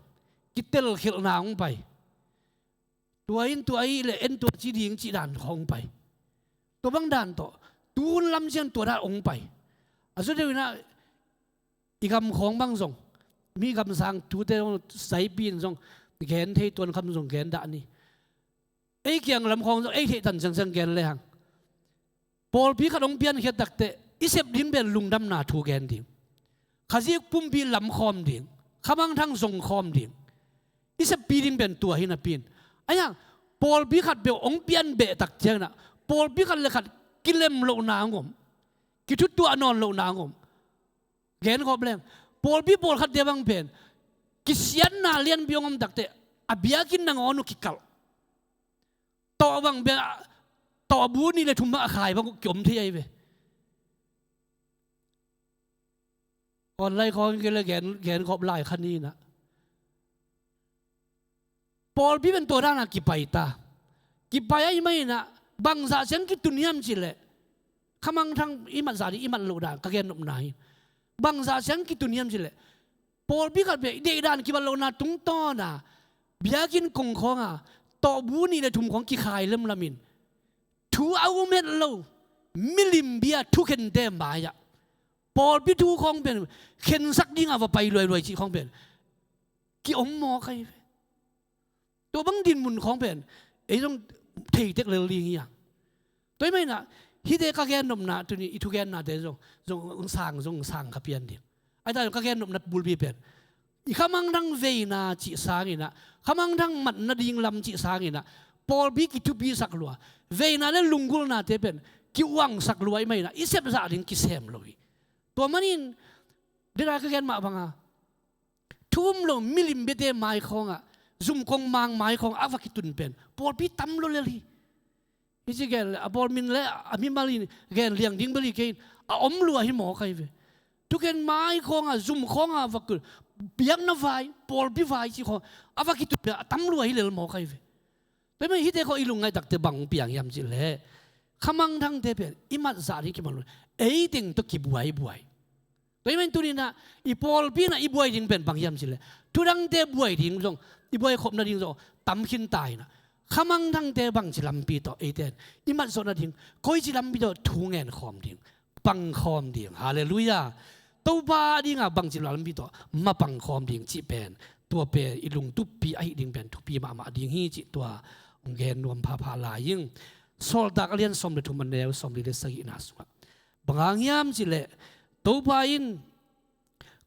kitelkhelhna hong pai. Tua in tua ahih leh en tua ci ding cih dan hong pai. Tua bang dan tawh tu hun lam ciang tua dan hong pai. A sawt deuh in ah, i gam khawng bang zong, mi gamsang thute zong, saipi in zong gen thei, tuan kham zong gen dah ni. Ei kiang lam khawng zong ei theih tan ciangciang gen lehang, pawlpi khat hong piankhiat takteh i sep ding pen lungdamna thu gen ding, Khazih pumpi lamkhawm ding, khamangthang zongkhawm ding, i seppi ding pen tua hi napi in. Ahi hang, pawlpi khat peuh hong pian beh tak ciangin ah, pawlpi khat le khat kilem lohna hong om, kithuttuah nawn lohna hong om. Gen khawp leng, pawlpi pawlkhatte bang pen kisiatna lianpi hong om takteh, a biakinn nangawn uh kikalh. Tawh bang bia, tawh bu nih le thum bang a khai bang kiom thei ahi ve. Online khawng kei le gen, gen khawp lai kha ni in ah. Pawlpi pen tua dan a kipai ta. Kipai ahih manin ah, bangzah ciang kitun hiam cih leh, khamangthang i mat zah ding, i mat loh dan ka gen nopna hi. Bangzah ciang kitun hiam cih leh, pawlpi khat peuh i deihdan kibat lohna tungtawn a, biakinn kong khawng a, tawh bu nih le thum khawng kikhai lemlam in, thu a um het lo, milim bia thukhente mai-ah, pawlpi thu khawng pen khensak ding a va pai luailuai cih khawng pen kiom mawk ahi ve. Tua bang dinmun khawng pen ei zong thei tek lel ding hi a. Tua ahih manin ah, hihte ka gen nopna, tuni i thugennate zong, zong sang, zong sang kha pian ding. Ahi ta zong ka gen nopna bulpi pen, i khamangthang veina cih sangin ah, khamangthang mat nading lam cih sangin ah, pawlpi kithupisak lua, veina le lunggulhnate pen ki-uangsak lua ahih manin ah, i sep zah ding kisem lo hi. Tua manin, dena ka gen mah bang a, thu um lo milim biate mai khawng ah, zumkong mang mai khawng a va kitun pen pawlpi tam lua lel hi. Hi ci gen le, a pawl min le a mimal in gen liang ding bel hi kei in, a om lua hi mawk ahi ve. Thukhen mai khawng a, zum khawng a va kitun, biakna vai, pawlpi vai cih khawng a va kitun pen a tam lua hi lel mawk ahi ve. Tua ahih manin hihte khawng i lungngaih takteh bang piang hiam cih leh, khamangthangte pen i mat zah ding kiman lo, ei teng tawh kibuaibuai. Tua ahih manin tuni in ah, i pawlpi in ah i buai ding pen bang hiam cih leh, thudangte buai ding zong, i buai khop nading zong tam khin ta in ah, khamangthangte bangci lampi tawh eite in i mat zawh nading, koici lampi tawh thu ngen khawm ding, pang khawm ding. Halleluiah. Topa a dingin bangci lampi tawh mapang khawm ding cih pen, tua pen i lungtuppi ahih ding pen thupi mahmah ding hi cih tua hong gen nuam phapha lai ing. Sawltak a lian sawm le thum, a neu sawmli le sagihna sungah, bang hang hiam cih leh, Topa in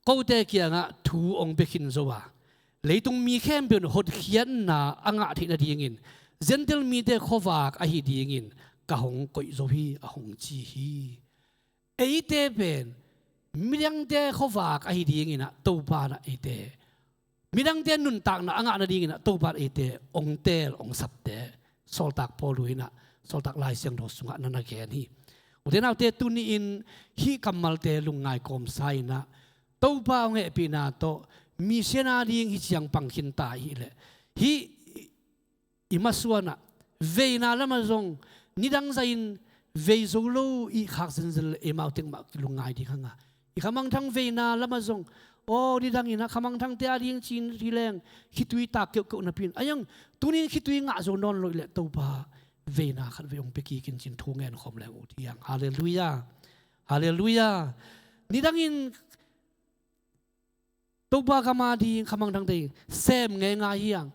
kote kiangah thu hong pia khin zo a, leitung mi khempeuh in hotkhiatna a ngah theih nadingin Gentail mite khuavak ahi dingin ka hong koih zo hi, a hong ci hi. Eite pen midangte khuavak ahi dingin ah Topa in ah eite, midangte nuntakna a ngah nadingin ah Topa in ah eite hong teel, hong sapte, Sawltak Paul in ah, Sawltak Lai Siangtho sungah na na gen hi. Ute naute, tuni-in hih kammalte lungngai kawmsa in ah, Topa hong hehpihna tawh mission a ding hih ciang pang khin ta ahih leh, hih i masuan ah veina lamah zong nidang zahin vei zo lo i khak zenzen leh eimau teng mah kilungngai ding hang a, i khamangthang veina lamah zong, aw, nidangin ah khamangthangte a ding ci-in hi leng khitui tak keuhkeuh napi in, a iang tuni-in khitui ngah zo nawn lo hi leh Topa veina khatvei hong pia kik in ci-in thu ngen khawm leng uh hi hang. Halleluiah. Halleluiah. Nidangin Topa gam a ding khamangthangte sem ngeingai hi hang.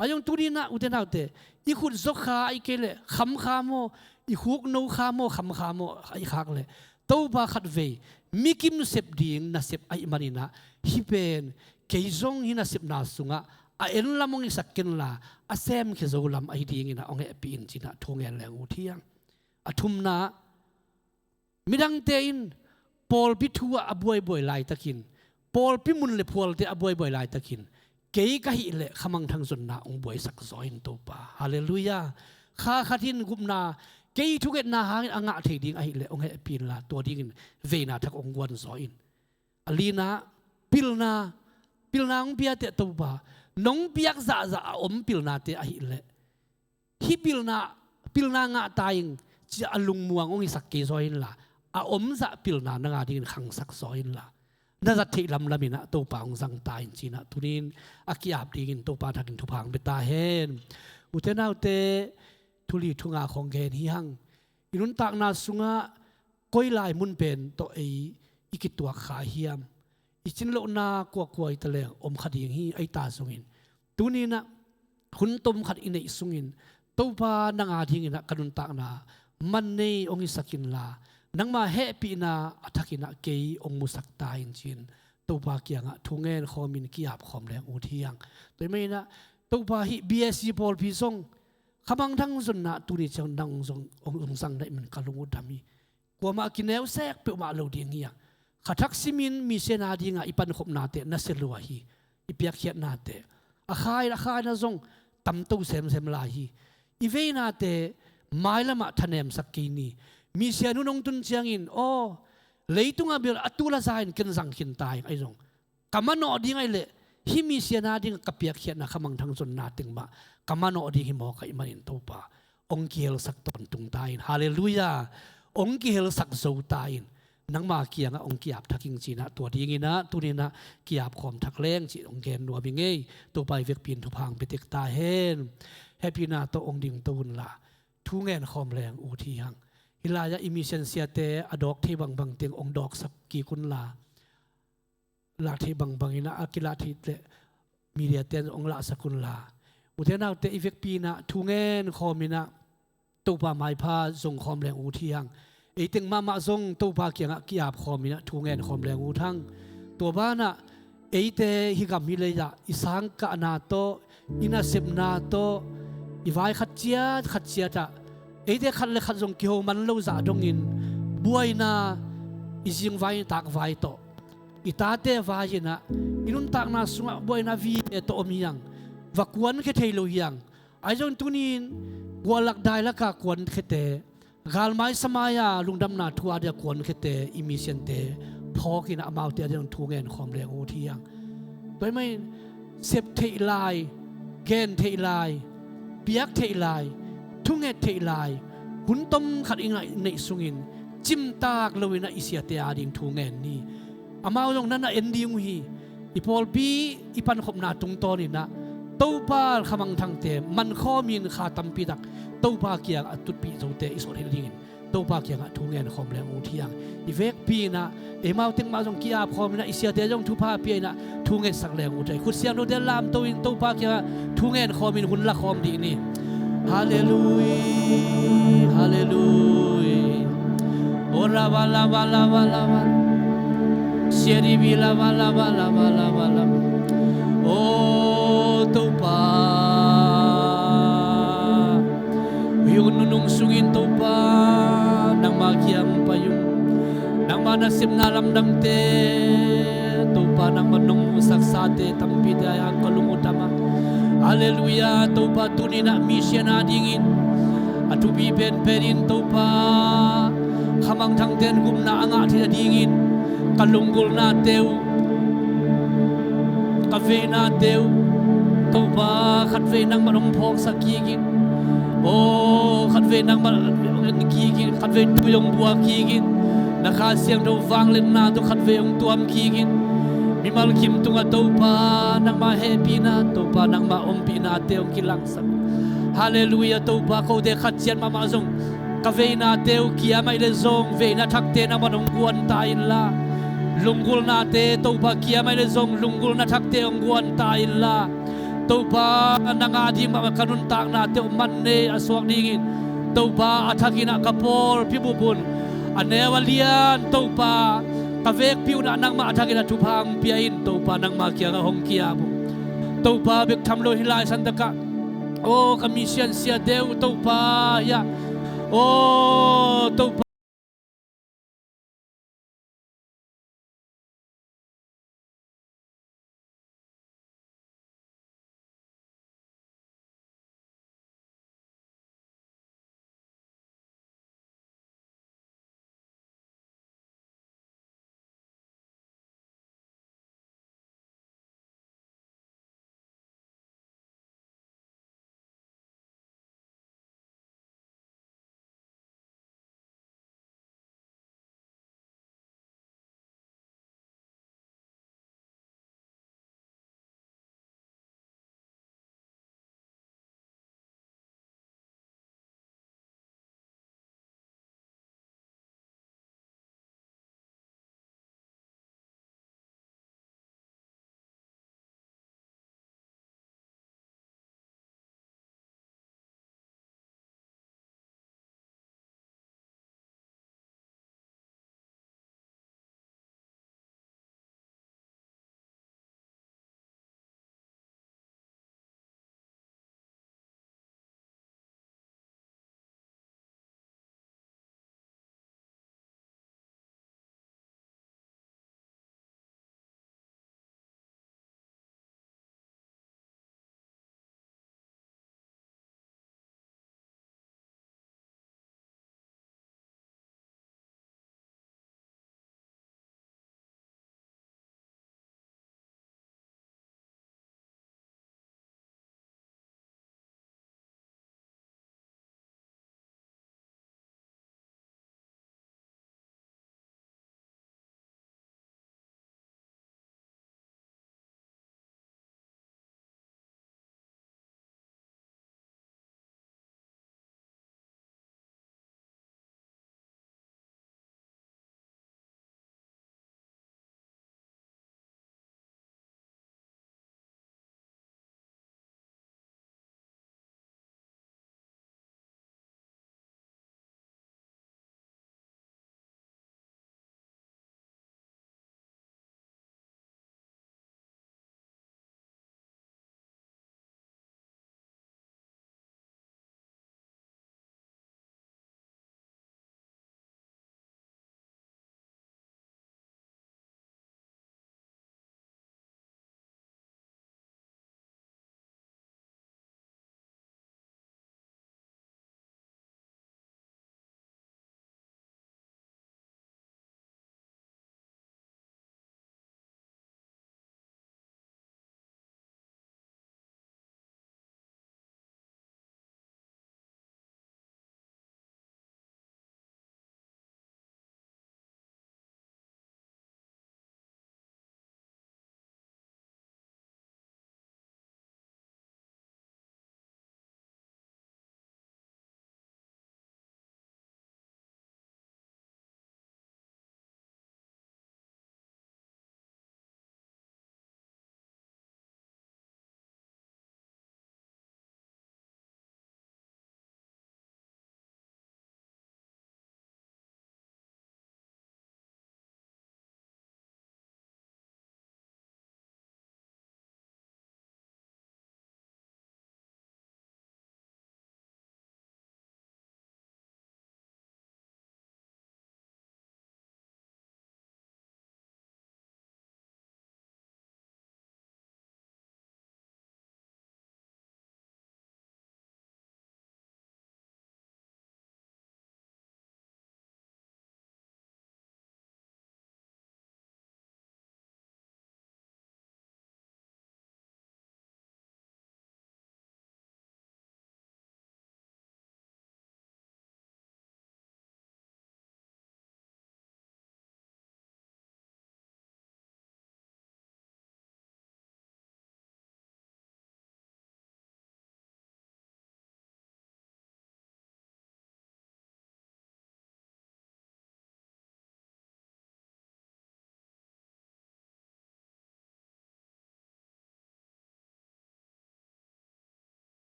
A iang tuni-in ah ute naute, i khut zawkha ahih kei leh khamkha maw, i khukno kha maw, khamkha maw, i khak leh Topa khatvei mi kimsep ding nasep ahih manin ah, hih pen kei zong hih nasepna sungah a en lam hong hisak kenla, a semkhia zo lam ahi dingin ah hong hehpih in ci-in ah thu ngen leng uh hi hang. A thumna, midangte in pawlpi thu ah a buaibuai laitakin, pawlpi mun le phualte a buaibuai laitakin, kei ka hih leh khamangthang zonna hong buaisak zaw in Topa. Halleluiah. Kha khat in gupna, kei thungetna hangin a ngah thei ding ahih leh hong hehpih inla, tua dingin veina thak hong guan zaw in. A lina, pilna, pilna hong pia teh Topa, nong piak zahzah a om pilnate ahih leh, hih pilna, pilna ngah ta ing ci-a a lungmuang hong hisak kei zaw inla, a omzah pilna nang a dingin khangsak zaw inla, na zat theih lamlam inah Topa hong zang ta in ci-inah tuni-in a ki-ap dingin Topa thakin thupha hong pia ta hen. Ute naute, thu li thu nga khawng gen hi hang. I nuntakna sungah koi lai mun pen tawh ei i kituak kha hiam? I cin lohna kuakua hi ta leng om kha ding hi, ei ta zongin. Tuni-inah hun tom khat i neih sungin Topa nang a dinginah ka nuntakna man nei hong hisak inla, nangma hehpihna a thakinah kei hong musak ta in ci-in Topa kiangah thu ngen khawmin ki-ap khawm leng ut hi hang. Tua ahih maninah Topa hih B S C pawlpi zong khamangthang zonna tuni ciang nang zong hong, hong zang na hih man ka lung uh dam hi. Kuamah a kineu sek peuhmah lo ding hi hang. Kha thak simin misian a dingah i pankhopnate nasia lua hi. I piakkhiatnate a khaina, a khaina zong tamto semsem lai hi. I veinate mailamah thanemsak kei ni. Misian hun hong tun ciangin, aw, leitungah bel a tul a za in ken zang khin ta ing, ahi zong ka manawh ding ahih leh hih misian a dingah ka piakkhiatna khamangthang zonna teng mah ka manawh ding hi mawk ahih manin Topa, hong kihelsak tawntung ta in. Halleluiah. Hong kihelsak zo ta in. Nangma kiangah hong ki-ap thak ing ci-inah tua dinginah tuninah ki-ap khawm thak leng cih hong gen nuam ing ei. Topa i vekpi in thupha hong pia tek ta hen. Hehpihna tawh hong dingto unla thu ngen khawm leng ut hi hang. Hih lai-ah i mission siate a dawk thei bangbang teng hong dawksak kik unla, lak thei bangbang inah a kilah theih leh media ten hong lahsak unla, ute naute, i vekpi inah thu ngen khawm inah Topa maipha zong khawm leng ut hi hang. Ei teng mahmah zong Topa kiangah ki-ap khawm inah thu ngen khawm leng ut hang. Tua banah eite hih gam hih lei-ah i sangkahna tawh, i nasepna tawh, i vai khat ciat khat ciat ah eite khat le khat zong kiho man lo zah dongin buaina, i zingvai, i takvai tawh, i tate vai inah i nuntakna sungah buaina vive tawh om hi hang. Va kuankhia thei lo hi hang. Ahi zong tuni-in guahlak dailaka kuankhiate, galmai samai-a lungdamna thu a dia kuankhiate, i misiante phawk inah amaute a dia thu ngen khawm leng ut hi hang. Tua ahih manin sep theih lai, gen theih lai, piak theih lai, thunget theih lai, hun tom khat i neih sungin cimtak lo inah i siate a ding thu ngen ni. Amau zong na na en ding uh hi. I pawlpi, i pankhopna tungtawn inah Topa khamangthangte man khawmin kha tampi tak Topa kiangah tutpih zote i sawt hi dingin Topa kiangah thu ngen khawm leng ut hi hang. I vekpi inah eimau teng mah zong ki-ap khawm inah i siate zong thupha pia inah thu ngetsak leng ut hi. Khut siangthote lamto in Topa kiangah thu ngen khawmin hun la khawm dih ni. Halleluiah, halleluiah. Ora bala bala bala bala. Siari bila bala bala bala bala. O Topa, hih hun nunung sungin Topa nangma kiang pai ung. Nangma nasepna lamdangte Topa nangma nong musaksate tampite a ka lung uh dam a. Halleluiah. Topa tuninah mission a dingin a thupi penpen in Topa khamangthangte in gupna a ngah theih a dingin ka lunggulnate uh, ka veinate uh Topa khatvei nangmah hong phawksak kik in. Aw, khatvei nangmah hong en kik in, khatvei tui hong bua kik in. Na Kha Siangtho vangliatna tawh khatvei hong tuam kik in. Mimal kim tungah Topa nangma hehpihna, Topa nangma ompihnate hong kilangsak. Halleluiah. Topa kote khat ciat mahmah zong ka veinate uh kiam ahih leh zong veina thakte nangmah hong guan ta inla, lunggulnate Topa kiam ahih leh zong lunggulna thakte hong guan ta inla, Topa nang a ding mahmah ka nuntaknate uh man nei a suak dingin Topa a thakinah ka pawlpi bup un a neu a lian Topa ka vekpi unah nangmah a thakinah thupha hong pia in. Topa nangma kiangah hong ki-ap uh. Topa bek tham lo hih lai santakah aw ka mission siate uh Topa hiah Aw Topa.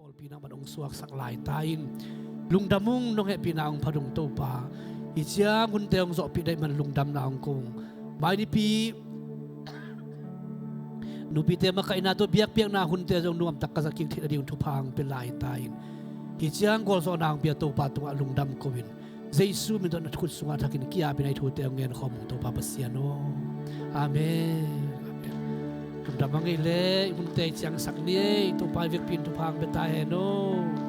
Pawlpi nangman hong suaksak lai ta in. Lungdam ung, nong hehpihna hong phat ung Topa. Hih ciang hunte hong zawhpih deih man lungdamna hong ko ung. Mai nipi nupite makaihna tawh biakpiakna hunte zong nuamtak ka zat kik theih nading thupha hong pia lai ta in. Hi ciang gualzawhna hong pia Topa tungah lungdam ko-in, Jesu min tawh na khut sungah thakin ki-apin a i thute hong ngen khawm ung Topa Pasian aw. Amen. Amen. Lungdam a ngei leh i hunte i ciangsak ni ei. Topa i vekpi in thupha hong pia ta hen aw.